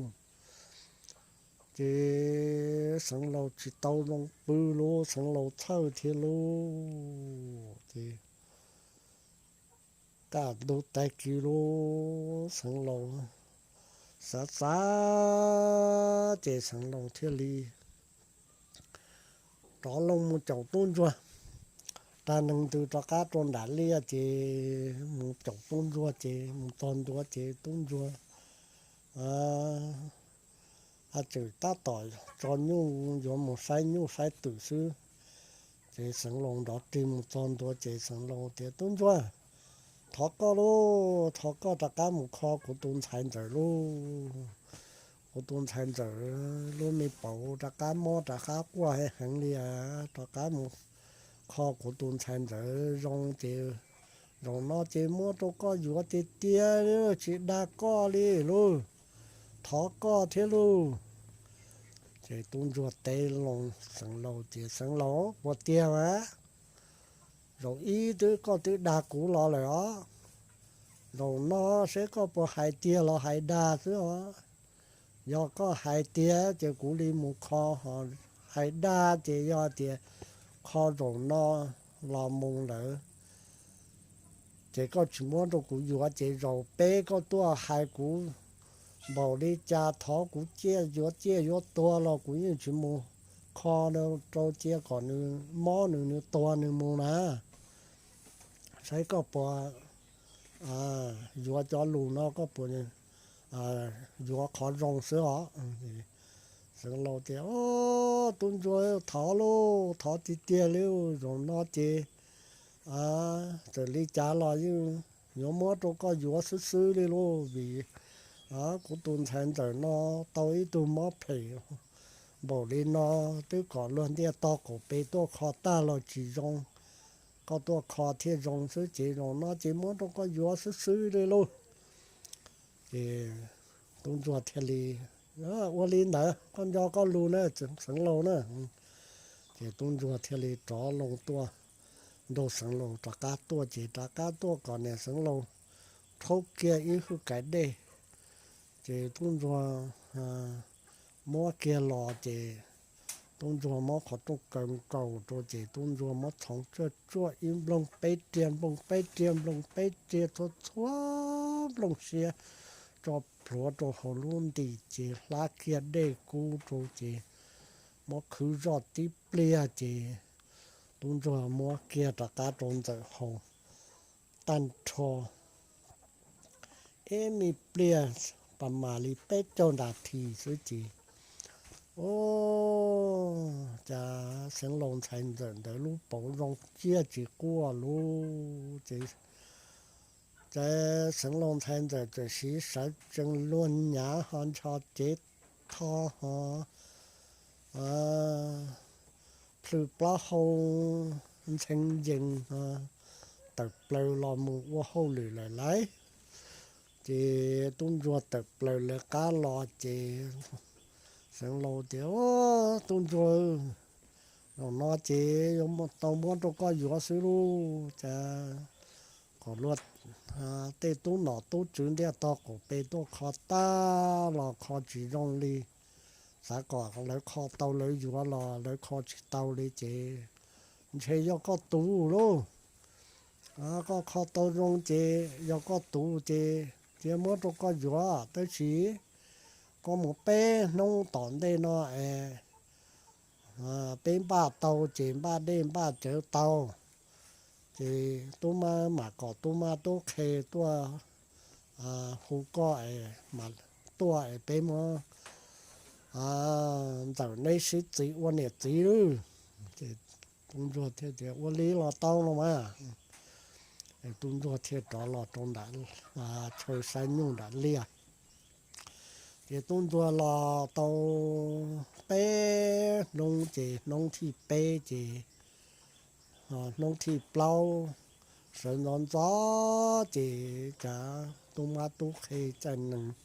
Ces xeev laus tsis tau zoo pw lauj, xeev laus txhawj thiab lauj. Ces kaj ntug tag kis lauj, xeev laus xav xav ces xeev laus thiaj li rov loo mus caum tub ntsuag. Tag neeg ntws rov qab rau nram liaj ces mus caum tub ntsuag ces mus txog ntua ces tub ntsuag ha tseem tab tom tso nyuj yuav mus saib nyuj saib twm xwb. Ces xeev laus nrov rig mus txog ntua ces xeev laus tias, Tub ntsuag, thov koj lauj, thov koj rov qab mus kho kuv tus ntxhais ntxawm lauj. Kuv tus ntxhais ntxawm lub me pauv rov qab mob rov qab quaj heev heev li, rov qab mus kho kuv tus ntxhais ntxawm zoo ces zaum no ces muab rau koj yuav tiag tiag li, tsis dag koj li lauj, thov koj thiab lauj. Ces tub ntsuag teb loo xeev laus ces, Xeev laus, puas tiag mas? Zaum ib twb koj twb dag kuv los lawm os, zaum no seb koj puas hais tiag los hais dag xwb os. Yog koj hais tiag ces kuv li mus kho, ho hais dag ces yog tias kho zaum no los mus lawm ces koj tsis muab rau kuv yuav ces zaum peb koj tuaj hais kuv npaum li cas thov kuv ciaj yuav ciaj yuav tuag los kuv yeej tsis mus kho rau cia kom nws mob nws, nws tuag nws mus na. Saib koj puas yuav cov lus no koj puas yuav qhov zoo xwb os. Xeev laus tias, Tub ntsuag, thov lauj, thov tiag tiag li, zaum no ces txawm li cas los yeej yuav muab rau koj yuav xwb xwb li lauj, vim kuv tus ntxhais ntxawm no tau ib tug mob phem npaum li no, twb kom luag ntiaj tog qaum pes tuaj kho tag los tsis zoo. koj tuaj kho thiaj zoo xwb ces zaum no ces muab rau koj yuav xwb xwb li lauj. Ces tub ntsuag thiaj li, ua li ntawd koj nco koj lus na, xeev laus na. Ces tub ntsuag thiaj li rov loo tuaj nrog xeev laus rov qab tuaj ces rov qab tuaj kom niam xeev laus rhaub kiag ib hwj kais dej. Ces tub ntsuag muab kiag los ces tub ntsuag muab qhov rooj kaw nkaus rau ces tub ntsuag muab txhoov tsuaj tsuaj ib nplooj peb riag, nplooj peb riag, nplooj peb riag, txhua txhua nplooj siab tso plhuav rau hauv lub ntim ces hlab kiag dej kub rau ces muab khwb zoj tib pliag ces tub ntsuag muab kiag rov qab rau ntxawm haus tag nrho. Ib me pliag pas mam li peb caug ntas this xwb ces, o, cas xeev laus ntxhais ntxawm ntawd lub paum zoo ciaj tsis quaj lub ces, cas xeev laus ntxhais ntxawm txawm siv sawv tsees luag nyav ho ncho cev tho ho plhws plaub hau ntxhee yees tawm plaws los mus ua hauj lwm lawm lauj. Ces tub ntsuag tawm plaws lawv qab los ces xeev laus tias, Tub ntsuag, zaum no ces yuav tau muab rau koj yuav xwb lauj. Cas kom luag tej tub nom tub tswv ntiaj tog qaum pes tuaj kho tag los kho tsis zoo li. Xav kom lawv kho tau lawv yuav los lawv kho tsis tau li ces ntshe yog koj tus lauj. Koj kho tau zoo ces yog koj tus ces cia muab rau koj yuav, tab sis koj mus peb hnub tom ntej no es peb npaj tau ces npaj dej npaj cawv tau ces tub mab mam kom tub mab tub qhe tuaj hu koj es mam tuaj es peb muab ntxawm neb sib txiv ua niam txiv lawm. Ces tub ntsuag thiaj tias, Ua li los tau los mas. Tub ntsuag thiaj rov los rau nram chaw saib nyuj nram liaj. Ces tub ntsuag los tau peb hnub ces hnub thib peb ces, hnub thib plaub sawv ntxov ntxov ces cas tub mab tub qhe txaij nees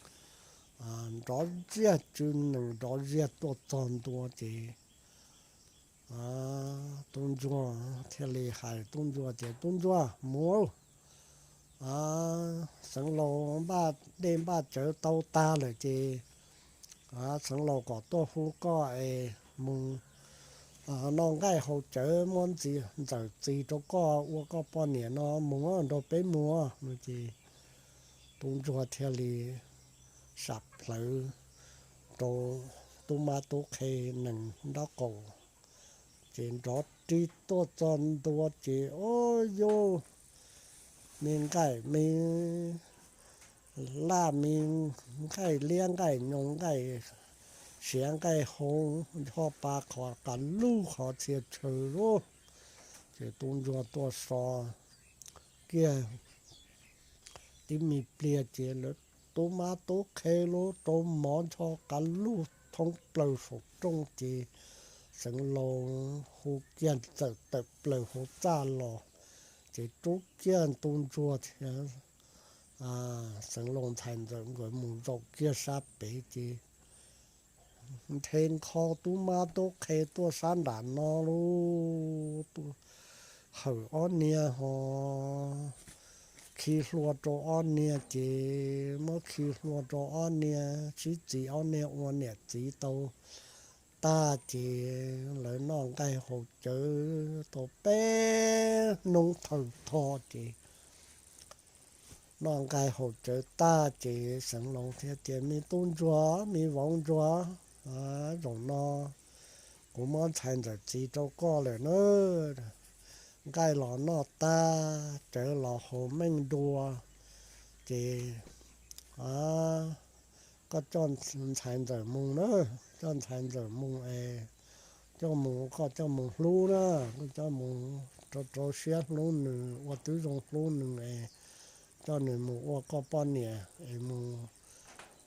nrov ziag tsw nees nrov ziag tuaj txog ntua ces tub ntsuag thiaj li hais tub ntsuag tias, Tub ntsuag, mus, xeev laus npaj dej npaj cawv tau tag lawm ces xeev laus kom tuaj hu koj es mus noj nqaij haus cawv muab ntxawm txis rau koj ua koj poj niam no mus nrog peb mus no ces tub ntsuag thiaj li sam plawv rau tub mab tub qhe nees nraub qaum ces nrov ri tuaj txog ntua ces, o, yus me nqaij me laj me nqaij liab nqaij nyoos nqaij siav nqaij hau ncho pa qhov qas lug qhov txhia chaw lug. Ces tub ntsuag tuaj so kiag tib me pliag ces lawv tub mab tub qhe lub rau mov ncho qas lug thoob plaws saum rooj ces xeev laus hu kiag txawm tawm plaws hauv txaj los ces rub kiag tub ntsuag thiab xeev laus ntxhais ntxawm nkawd mus zaum kiag sab pem ces nthe nkho tub mab tub qhe tuaj sab nram no lub hawm ob niag ho khi hlua rau ob niag ces muab khi hlua rau ob niag sib txiv ob niag ua niam txiv tau tag ces lawv noj nqaij haus cawv tau peb hnub thawm tho ces noj nqaij haus cawv tag ces xeev laus thiaj tias, Me tub ntsuag, me vauv ntsuag, zaum no kuv muab ntxhais ntxawm txis rau koj lawm na. Nqaij los noj tag, cawv los haus meej dua, ces koj coj ntxhais ntxawm mus na, coj ntxhais ntxawm mus es coj mus, koj coj mus hlub na, koj coj mus rau rau siab hlub nws, ua tib zoo hlub nws es coj nws mus ua koj poj niam es mus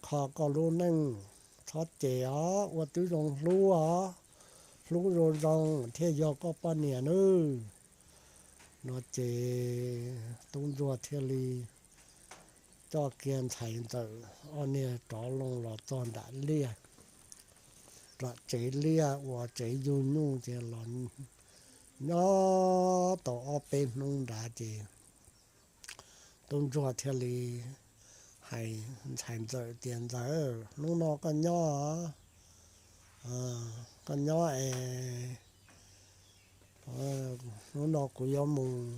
kho koj lub neej. Txhob cem os, ua tib zoo hlub os, hlub zoo zoo thiaj yog koj poj niam nawb. No ces tub ntsuag thiaj li coj kiag ntxhais ntxawm ob niag rov loo los txog nram liaj, nram tsev liaj uas tsev yug nyuj ces los nyob tau ob peb hnub nrad ces tub ntsuag thiaj li hais ntxhais ntxawm tias, Ntxawm, hnub no koj nyob, koj nyob es hnub no kuv yuav mus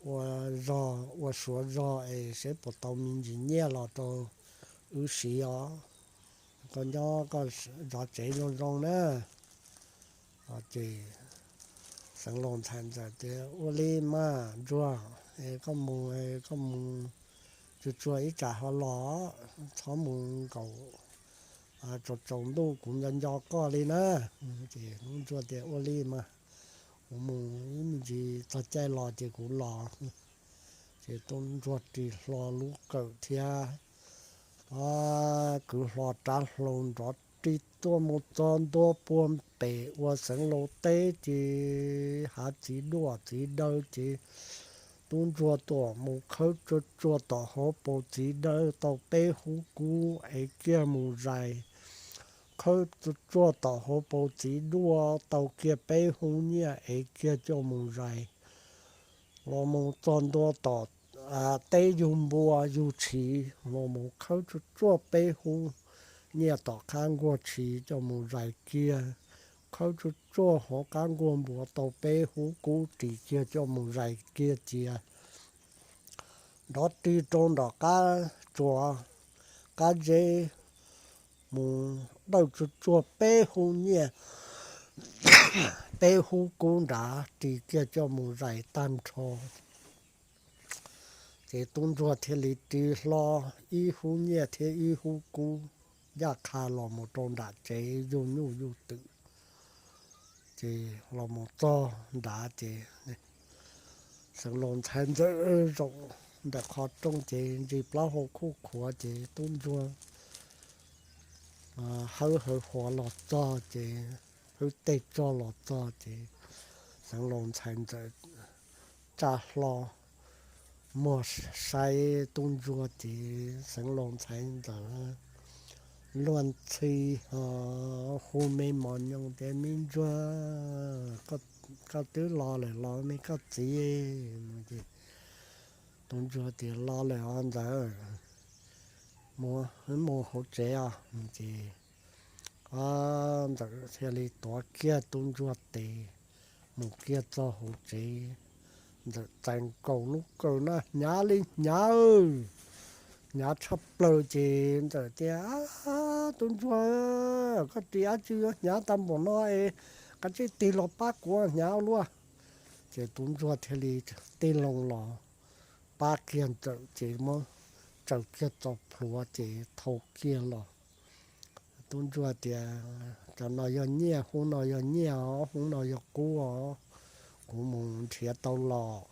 ua zog ua suav zog es seb puas tau me ntsis nyiaj los rau wb siv os. Koj nyob koj zov tsev zoo zoo na. Ces Xeev Laus ntxhais ntxawm tias, Ua li mas ntsuag, es koj mus, koj mus tsuag tsuag ib tsam ho los, txhob mus nkaum tsaus tsaus ntuj kuv nco nco koj li na. Ces tub ntsuag tias, Ua li mas, kuv mus ib me ntsis txog caij los ces kuv los. Ces tub ntsuag ris hlo lub kawm thiab kwv hlo rab hlau nrov ri tuaj mus txog ntua puag pem uas Xeev Laus teb ces hav txiv duaj txiv daw ces tub ntsuag tuaj mus khawb tsuag tsuag tom hauv paus txiv daw tau peb hub kub ev kiag mus zais. Khawb tsuag tsuag tom hauv paus txiv duaj tau kiag peb hub nyiaj ev kiag coj mus zais. Los mus txog ntua tom teb yug npua yug tshiv los mus khawb tsuag tsuag peb hub nyiaj tom qab nkuaj tshiv coj mus zais kiag. Khawb tsuag tsuag hauv qab nkuaj npua tau peb hub kub ris kiag coj mus zais kiag cia. Nrov ri rau nram qab tsuas qab zeb mus dawj tsuag tsuag peb hub nyiaj, peb hub kub nrad ris kiag coj mus zais tag nrho. Ces tub ntsuag thiaj li ris hlo ib hub nyiaj thiab ib hub kub ncaj qha los mus rau nram tsev yug nyuj yug twm. Ces los mus txog nrad ces Xeev Laus ntxhais ntxawm zaum ntawm qhov rooj ces ntsis plaub hau khuj khuav ces tub ntsuag hawb hawv huav los txog ces hwb tej tsog los txog ces Xeev Laus ntxhais ntxawm tsa hlo muag saib tub ntsuag ces Xeev Laus ntxhais ntxawm luag ntxhi ho hu me mos nyoos tias, Me ntsuag, koj twb los lawm los me koj txiv? Tub ntsuag tias, Los lawm os ntxawm, mus hauv tsev os. Ces ntxawm thiaj li tuav kiag tub ntsuag tes mus kiag txog hauv tsev. Ntxawm txais nkaus lub kawm na hnyav li hnyav, hnyav tshaj plaws ces ntxawm tias, Tub ntsuag, koj ris dab tsi yuav hnyav tag npaum no es, kav tsij tig los pab kuv hnyav luaj. Ces tub ntsuag thiaj li tig loo los pab kiag ntxawm ces muab tsaws kiag txoj plhuav ces thau kiag los. Tub ntsuag tias, Cov no yog nyiaj, hub no yog nyiaj os, hub no yog kub os, kuv mus nrhiav tau los.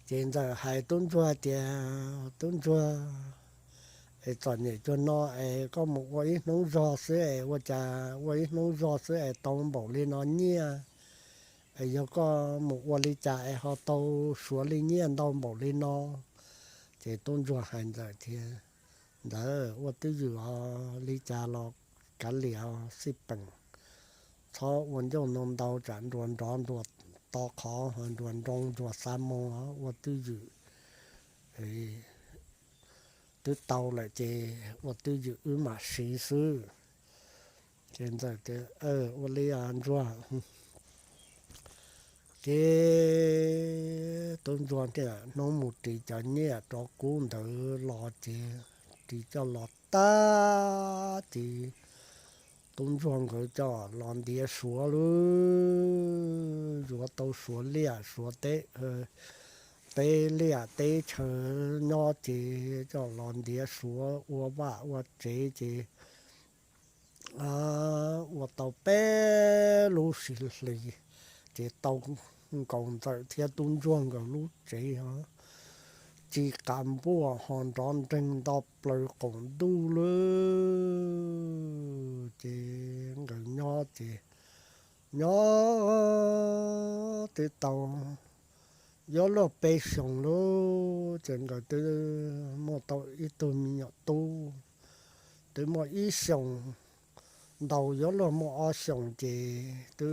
Ces ntxawm hais tub ntsuag tias, Tub ntsuag, es txom nyem cuag no es koj mus ua ib hnub zog xwb es ua cas ua ib hnub zog xwb es tau npaum li no nyiaj? Es yog koj mus ua li cas es ho tau suav li nyiaj ntau npaum li no? Ces tub ntsuag hais ntxawm tias, Ntxawm, ua twj ywm os, li cas los kav liam os xij peem, txhob ua ncauj ntoo ntau tsam nruas nrov nruas to qhov, nruas nroo nruas xa moo, ua twj ywm. Twb tau lawm ces ua twj ywm wb mam siv xwb. Ces ntxawm tias, Ua li ntsuag. Ces tub ntsuag niaj hnub mus ris cov nyiaj rov kub ntawd los ces ris coj los tag ces tub ntsuag nkawd coj los ntiav suav lawm, yuav tau suav liaj suav teb, teb liaj teb chaw nyob ces coj los ntiav suav ua vaj ua tsev ces ua tau peb lub sij hlis ces tau nkaus ntxawm thiab tub ntsuag nkawd lub tsev os, ci qas npuaj ho nrov nreeg nto plaws qaum ntuj lawm. Ces nkawd nyob ces Nyob twb tau yuav luag peb xyoos lawm ces nkawd twb muaj tau ib tug me nyuam tub, twb muaj ib xyoos ntau, yuav luag muaj ob xyoos ces twb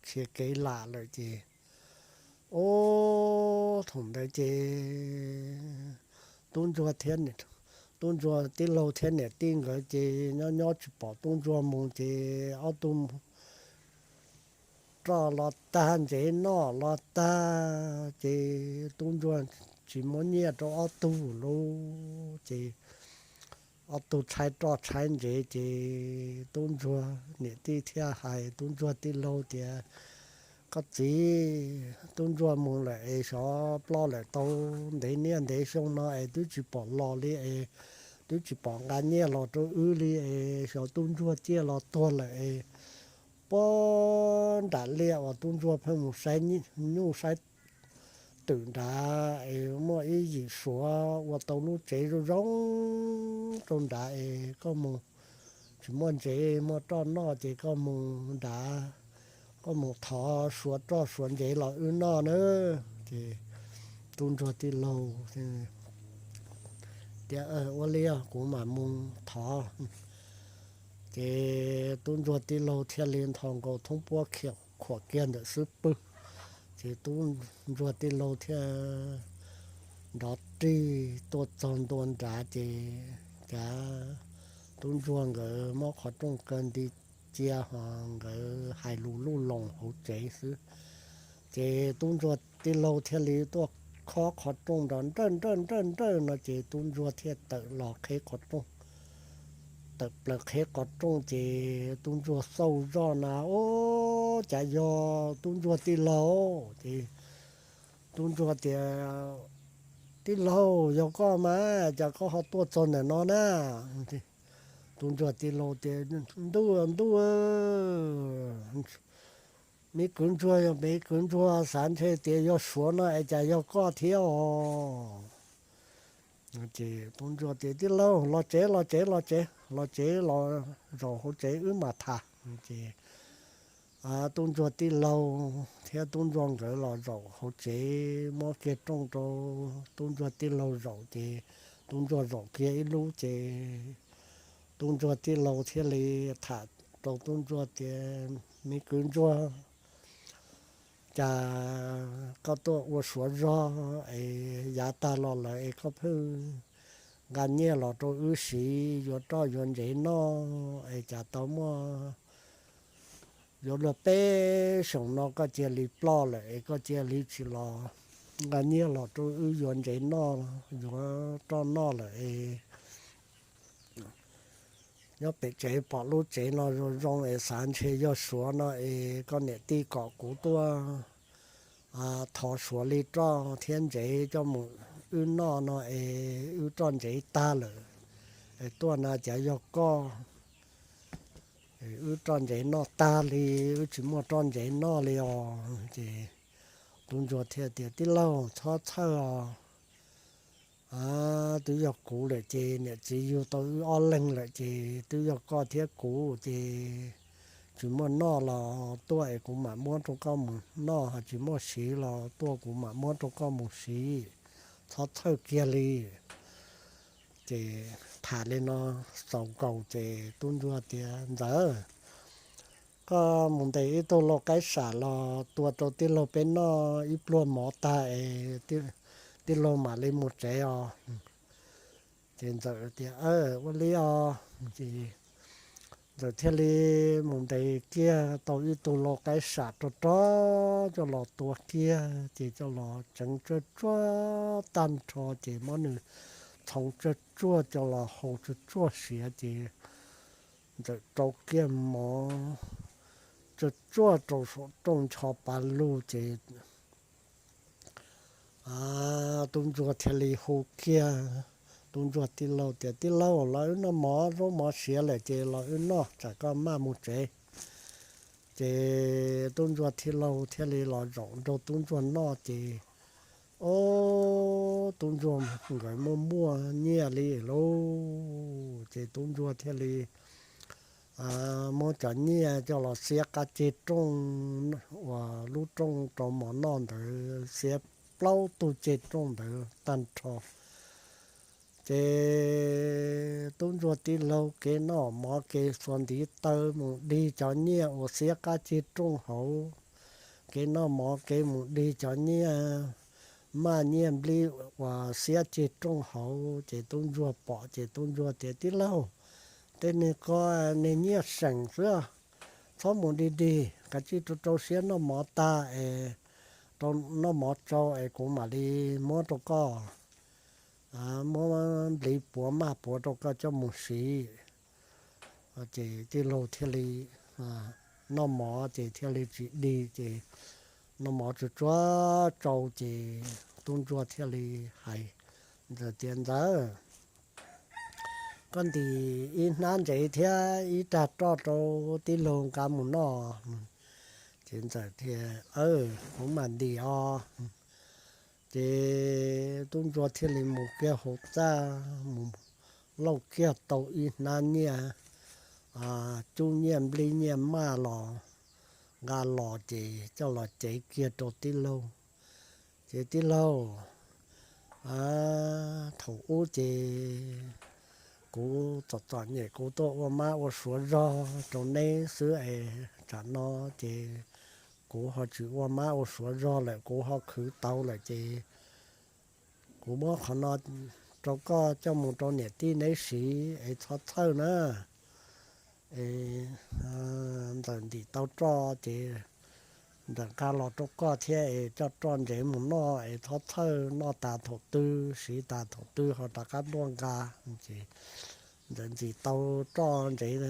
khiav kev lam lawm ces, ub, thaum ntawd ces tub ntsuag thiab, tub ntsuag tij laug thiab niam tij nkawd ces nyob nyob tsis pom tub ntsuag mus ces ob tug roj los tag, ntsev noj los tag ces tub ntsuag tsis muab nyiaj rau ob tug lawm ces ob tug tshaib roj tshaib ntsev ces tub ntsuag niam tij thiaj hais tub ntsuag tij laug tias, Koj txiv, tub ntsuag mus lawm es xyov ploj lawm tau ntev niaj ntev xyoo no es twb tsis pom los li es twb tsis pom nqa nyiaj los rau wb li es xyov tub ntsuag ciaj los tuag lawm es puag nram liaj uas tub ntsuag pheej mus saib nyuj saib twm nrad es muaj ib yim suav ua tau lub tsev zoo zoo rau nrad es koj mus, tsis muaj ntsev muaj roj noj ces koj mus nrad, koj mus thov suav roj suav ntsev los wb noj na. Ces tub ntsuag tij laug tias, Ua li kuv mam mus thov. Ces tub ntsuag tij laug thiaj li nthos nkaus thoob puab khuam kiag ntawm xub pwg, ces tub ntsuag tij laug thiaj nrov rig tuaj txog ntua nrad ces cav tub ntsuag nkawd muab qhov rooj kaw nti cia ho nkawd hais lus luj loos hauv tsev xwb. Ces tub ntsuag tij laug thiaj li tuaj khob qhov rooj nrov nrawj nrawj nrawj nrawj no ces tub ntsuag thiaj tawm los qheb qhov rooj, tawm plaws qheb qhov rooj ces tub ntsuag xauj zoj na, Ub, cas yog tub ntsuag tij laug? Ces tub ntsuag tias, Tij laug, yog koj mas cas koj ho tuaj txog ntawm no na? Tub ntsuag tij laug tias, Ntuj ntuj, me kwv ntsuag yog me kwv ntsuag, xav ntshe tias yog suav no es cas yog koj thiab os? Ces tub ntsuag tias, Tij laug, los tsev los tsev los tsev los tsev los zaum hauv tsev wb mam tham. Ces tub ntsuag tij laug thiab tub ntsuag nkawd los zaum hauv tsev muab kiag rooj rau tub ntsuag tij laug zaum ces tub ntsuag zaum kiag ib lub ces tub ntsuag tij laug thiaj li tham rau tub ntsuag tias, Me kwv ntsuag, cas koj tuaj ua suav zog es yav tag los lawm es koj pheej nqa nyiaj los rau wb siv yuav roj yuav ntsev noj es cas tau muaj yuav luag peb xyoos no koj cia li ploj lawm es koj cia li tsis los nqa nyiaj los rau wb yuav ntsev noj, yuav roj noj lawm es nyob pem tsev pom lub tsev no zoo zoo es xav ntshe yog suav no es koj niam tij kom kuv tuaj thov suav li roj thiab ntsev coj mus wb noj no es wb roj ntsev tag lawm es tuaj na cas yog koj, wb roj ntsev noj tag li, wb tsis muaj roj ntsev noj li os. Ces tub ntsuag thiaj tias, Tij laug, txhob txhawj os. Twb yog kuv lawm ces niam txiv yug tau wb ob leeg lawm ces twb yog koj thiab kuv ces tsis muaj noj los tuaj es kuv mam muab rau koj mus noj, ho tsis muaj siv los tuaj kuv mam muab rau koj mus siv, txhob txhawj kiag li. Ces tham li no xaus nkaus ces tub ntsuag tias, Ntxawm, koj mus ntes ib tug lau qaib sam los tua rau tij laug peb noj ib pluag mov tag es tij laug mam li mus tsev os. Ces ntxawm tias, Ua li os. Ces ntxawm thiaj li mus ntes kiag tau ib tug lau qaib sam rog rog coj los tua kiag ces coj los tseev tsuaj tsuaj tag nrho ces muab nws txhoov tsuaj tsuaj coj los hau tsuaj tsuaj siav ces ntxawm rau kiag mov tsuaj tsuaj rau saum rooj ncho pa lug ces tub ntsuag thiaj li hu kiag tub ntsuag tij laug tias, Tij laug, los wb noj mov, zaub mov siav lawm ces los wb noj tsam koj maj mus tsev. Ces tub ntsuag tij laug thiaj li los zaum nrog tub ntsuag noj ces, ob, tub ntsuag nkawd muaj muaj nyiaj li lauj. Ces tub ntsuag thiaj li muab cov nyiaj coj los xiab qab ceg rooj uas lub rooj rau mov noj ntawd, xiab plaub tug ceg rooj ntawd tag nrho. Ces tub ntsuag tij laug kev noj mov kev xuas ntiv taw mus dig cov nyiaj uas xiab qab ceg rooj hauv, kev noj mov kev mus dig cov nyiaj, maj nyiaj nplij uas xiab ceg rooj hauv. Ces tub ntsuag pom ces tub ntsuag tias, Tij laug, tej niag ko niag nyiaj seem xwb, txhob mus dig dig, kav tsij rau rau siab noj mov tag es, rau noj mov tsau es kuv mam li muab rau koj, muab npliv puav maj puav rau koj coj mus siv. Ces tij laug thiaj li noj mov ces thiaj li tsis dig, ces noj mov tsuag tsuag tsau ces tub ntsuag thiaj li hais ntxawm tias, Ntxawm, koj ntim ib hnab ntsev thiab ib rag roj rau tij laug nqa mus noj. Ces ntxawm tias, Kuv mam ntim os. Ces tub ntsuag thiaj li mus kiag hauv txaj mus lauj kiag tau ib hnab nyiaj, cub nyiaj nplij nyiaj maj los, nqa los ces coj los cev kiag rau tij laug. Ces, Tij laug, thaum ub ces kuv txom txom nyem kuv tuaj ua mab ua suav zog rau neb xwb es tsam no ces kuv ho tsis ua mab ua suav zog lawm, kuv ho khwv tau lawm ces kuv muab qhov no rau koj coj mus rau niam tij neb siv es txhob txhawj na. Es ntxawm ntim tau roj ces ntxawm nqa los rau koj thiab es coj roj ntsev mus noj es txhob txhawj, noj tas thaum twg siv tas thaum twg ho rov qab tuaj nqa. Ces ntxawm ntim tau roj ntsev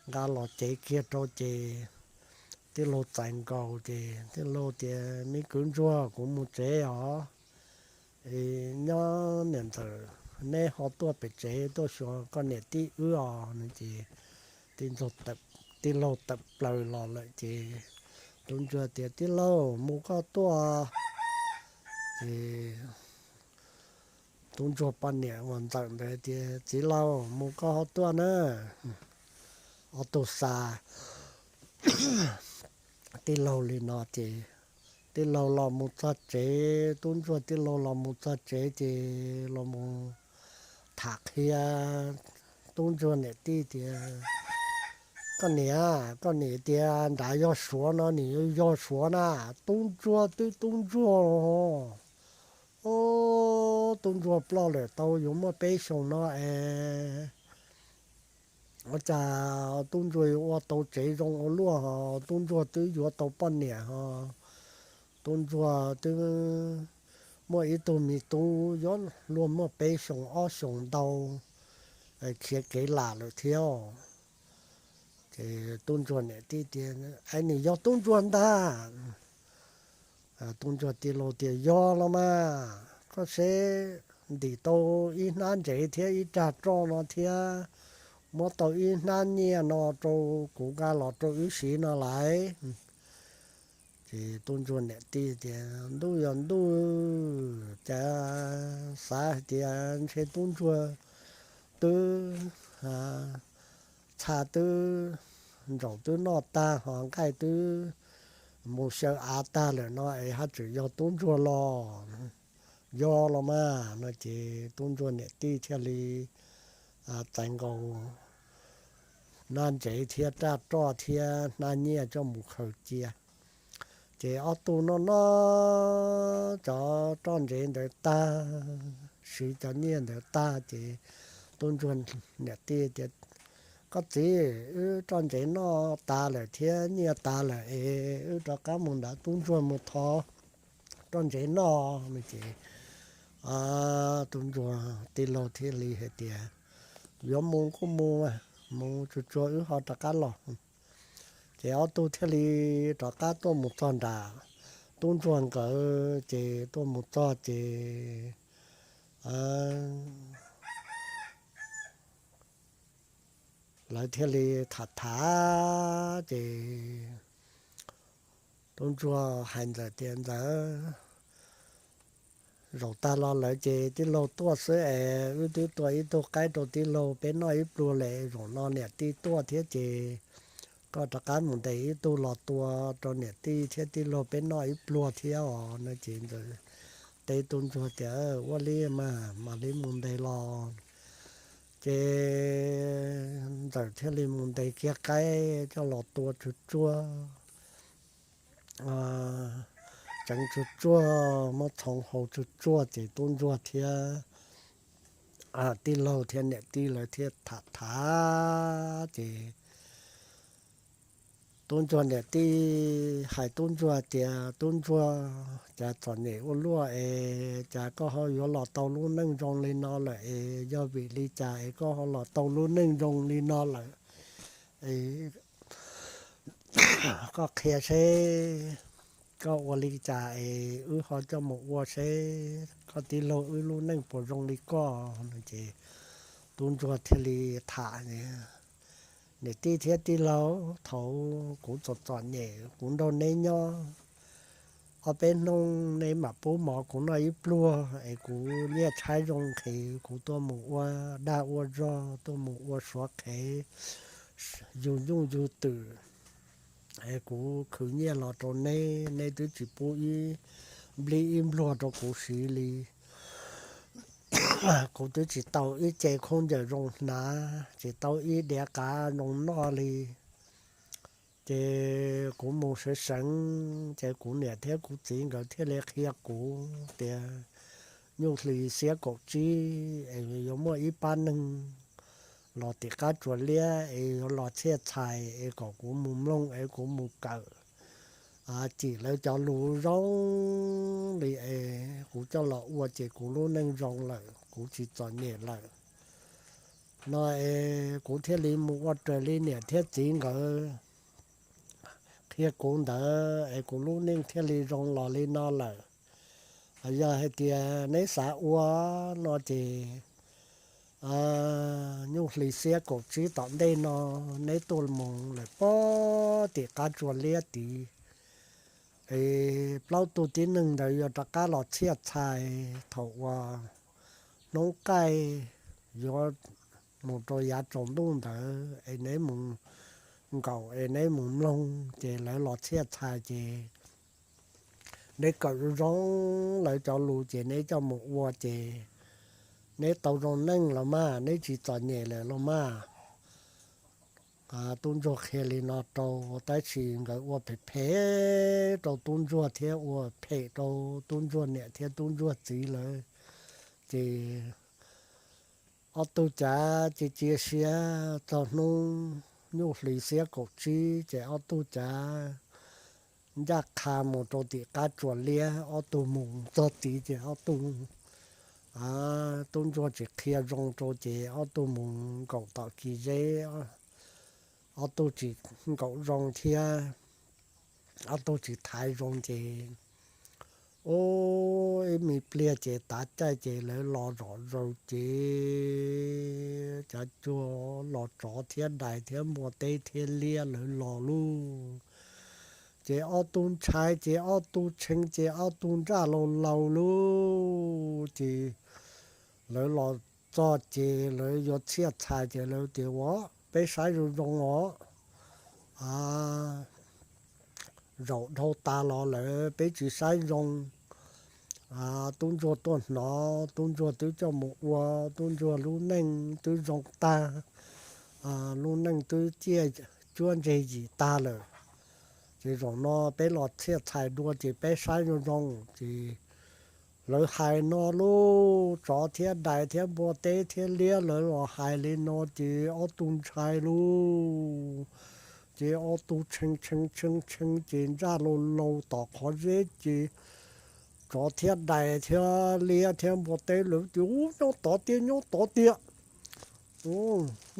nqa los cev kiag rau ces tij laug txais nkaus ces tij laug tias, Me kwv ntsuag, kuv mus tsev os. Nyob niam ntxawm, neb ho tuaj pem tsev tuaj xyuas koj niam tij wb os no ces tij laug tawm plaws los lawm ces tub ntsuag tias, Tij laug, mus koj tuaj. Ces tub ntsuag poj niam uas ntxawm ntawd tias, Txiv laug, mus koj ho tuaj na. Ob tug xa tij laug li no ces tij laug los mus txog tsev, tub ntsuag tij laug los mus txog tsev ces los mus tham qhia tub ntsuag niam tij tias, Koj niam, koj niam tias nrad yog suav no, nws yog suav na. Tub ntsuag twb tub ntsuag los, tub ntsuag ploj lawm tau yuav muaj peb xyoos no es ua cas tub ntsuag yuav ua tau tsev zoo ua luaj ho, tub ntsuag twb yuav tau poj niam ho, tub ntsuag twb muaj ib tug me tub yuav luag muaj peb xyoos ob xyoos ntau, khiav kev lam lawm thiab. Ces tub ntsuag niam tij tias, Es nws yog tub ntsuag ntag. Tub ntsuag tij laug tias, Yog los mas, koj seb ntim tau ib hnab ntsev thiab ib rag roj no thiab muab tau ib hnab nyiaj no rau kuv nqa los rau wb siv no lauj. Ces tub ntsuag niam tij tias, Ntuj yog ntuj, cas xav hais tias ntshe tub ntsuag twb txha twb ntsaum twb noj tag ho nqaij twb mus xyaw av tag lawm no es haj tseem yog tub ntsuag los. Yog los mas no ces tub ntsuag niam tij thiaj li txais nkaus hnab ntsev thiab raj roj thiab hnab nyiaj coj mus khaws cia. Ces ob tug noj noj cov roj ntsev ntawd tag, siv cov nyiaj ntawd tag ces tub ntsuag niam tij tias, Koj txiv, wb roj ntsev noj tas lawm thiab nyiaj tas lawm es wb rov qab mus nrad tub ntsuag mus thov roj ntsev noj no ces tub ntsuag tij laug thiaj li hais tias, Yuav mus kuj mus, mus tsuag tsuag wb ho rov qab los. Ces ob tug thiaj li rov qab tuaj mus txog nram tub ntsuag nkawd ces tuaj mus txog ces lawv thiaj li tham tham ces tub ntsuag hais ntxawm tias, Ntxawm, Zaum tag los lawm ces tij laug tuaj xwb es wb twb tua ib tug qaib rau tij laug peb noj ib pluag lawm, zaum no niam tij tuaj thiab ces koj rov qab mus ntes ib tug los tua rau niam tij thiab tij laug peb noj ib pluag thiab os no ces Ntxawm teb tub ntsuag tias, Ua li mas mam li mus ntes los. Ces Ntxawm thiaj li mus ntes kiag qaib coj los tua tsuag tsuag, tseev tsuag tsuag, muab txhoov hau tsuag tsuag ces tub ntsuag thiab tij laug thiab niam tij lawv thiaj tham tham ces tub ntsuag niam tij hais tub ntsuag tias, Tub ntsuag, cas txom nyem ua luaj es cas koj ho yuav los tau lub neej zoo li no lawm es yog vim li cas es koj ho los tau lub neej zoo li no lawm? Koj qhia seb koj ua li cas es wb ho coj mus ua seb koj tij laug wb lub neej puas zoo li koj no ces tub ntsuag thiaj li tham, Niam tij thiab tij laug, thaum kuv txom txom nyem kuv nrog neb nyob ob peb hnub, neb mam pub mov kuv noj ib pluag es kuv nyiaj tshaib zoo nqhis kuv tuaj mus ua dag ua zog, tuaj mus ua suav qhev, yug nyuj yug twm es kuv khwv nyiaj los rau neb, neb twb tsis pub ib nplib ib npluag rau kuv siv li. Kuv twb tsis tau ib ce khaub ncaws zoo hnav, tsis tau ib diav qav zoo noj li. Ces kuv mus seev seev ces kuv niam thiab kuv txiv nkawd thiaj li qhia kuv tias nyuj hli xiab kaum tsib es yuav muaj ib pab neeg los tim qab tsuas liab es yuav los txhiaj txhais es kom kuv mus mloog es kuv mus kawm, cim lawv cov lus zoo li es kuv coj los ua ces kuv lub neej zoo lawm, kuv tsis txom nyem lawm no es kuv thiaj li mus ua raws li niam thiab txiv nkawd qhia kuv ntawd es kuv lub neej thiaj li zoo los li no lawm. Yog hais tias neb xav ua no ces nyuj hli xiab kaum tsib tom ntej no neb tuaj mus lawm pob tim qab tsuas liab tid es plaub tug tib neeg ntawd yuav rov qab los txhiaj txhais thaum uas hnub qaij yuav mus rau yav tsaus ntuj ntawd es neb mus nkaum es neb mus mloog ces lawv los txhiaj txhais ces neb kawm zoo zoo lawv cov lus ces neb coj mus ua ces neb tau zoo neej los mas, neb tsis txom nyem lawm los mas. Tub ntsuag qhia li no rau, tab sis nkawd ua phem phem rau tub ntsuag thiab ua phem rau tub ntsuag niam thiab tub ntsuag txiv lawm. Ces ob tug cav cia cia siab txog hnub nyuj hli xiab kaum tsib ces ob tug cav ncaj qha mus rau tim qab tsuas liab, ob tug mus txog tid ces ob tug, tub ntsuag tsis qhia zoo rau ces ob tug mus nkaum tom kis zeb, ob tug tsis nkaum zoo thiab, ob tug tsis thaiv zoo ces ua ib me pliag ces tav caij ces lawv los zom zaws ces cav cuag los tsov thiab dais thiab npua teb thiab liab lawv los lauj. Ces ob tug ntshai ces ob tug tshee ces ob tug ntsaj laus laus lauj. Ces lawv los txog ces lawv yuav txhiaj txhais ces lawv tias ua peb saib zoo zoo os, zaum dhau tas los lawm peb tsis saib zoo. Tub ntsuag tuaj hnov, tub ntsuag twb coj mus ua, tub ntsuag lub neej twb zoo tag, lub neej twb ciaj cuab ntseg yim tag lawm. Ces zaum no peb los txhiaj txhais dua ces peb saib zoo zoo. Ces lawv hais no lauj, tsov thiab dais thiab npua teb thiab liab lawv los hais li no ces ob tug ntshai lauj. Ces ob tug tshee tshee tshee tshee ces ntsaj laus laus tom qhov zeb ces tsov thiab dais thiab liab thiab npua teb lawv tias, Ub, nyob tod tiag, nyob tod tiag,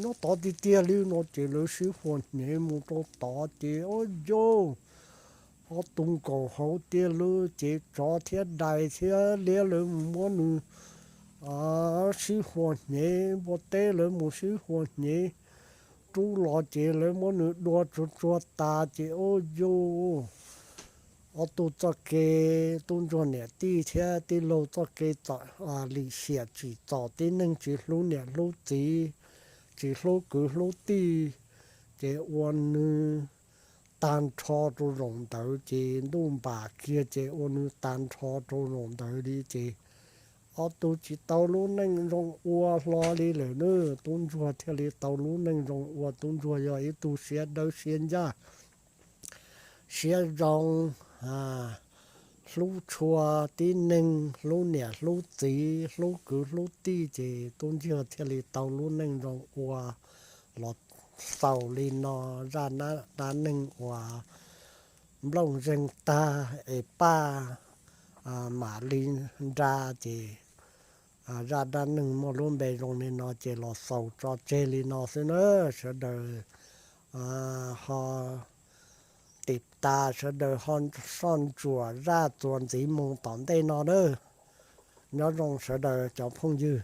nyob tod tiag tiag li no ces lawv sib huas hnyev mus rau tod ces ob yauj, ob tug nkaum hauv tiag lauj. Ces tsov thiab dais thiab liab lawv mus muab nws sib huas hnyev, npua teb lawv mus sib huas hnyev rub los ces lawv muab nws dua tsuag tsuag tas ces ob yauj, ob tug txoj kev tub ntsuag niam tij thiab tij laug txoj kev txom, lim hiam tsim txom tib neeg tsis hlub niam hlub txiv, tsis hlub kwv hlub tij, ces ua nws tag nrho rau zaum ntawd ces ntuj npam kiag ces ua nws tag nrho rau zaum ntawd li ces ob tug tsis tau lub neej zoo ua hlo li lawm nawb. Tub ntsuag thiaj li tau lub neej zoo ua. Tub ntsuag yog ib tug siab dawb siab ncaj, siab zoo, hlub tshua tib neeg, hlub niam hlub txiv, hlub kwv hlub tij ces tub ntsuag thiaj li tau lub neej zoo ua los xaus li no. Zaj dab neeg uas nplooj zeeg tag es paj mam li nra ces zaj dab neeg muaj lub npe zoo li no ces los xaus tso tseg li no xwb na. Sawv daws ho tim tas, sawv daws ho soj ntsuam zaj txuas ntxiv mus tom ntej no na. Nyob zoo sawv daws cov phooj ywg.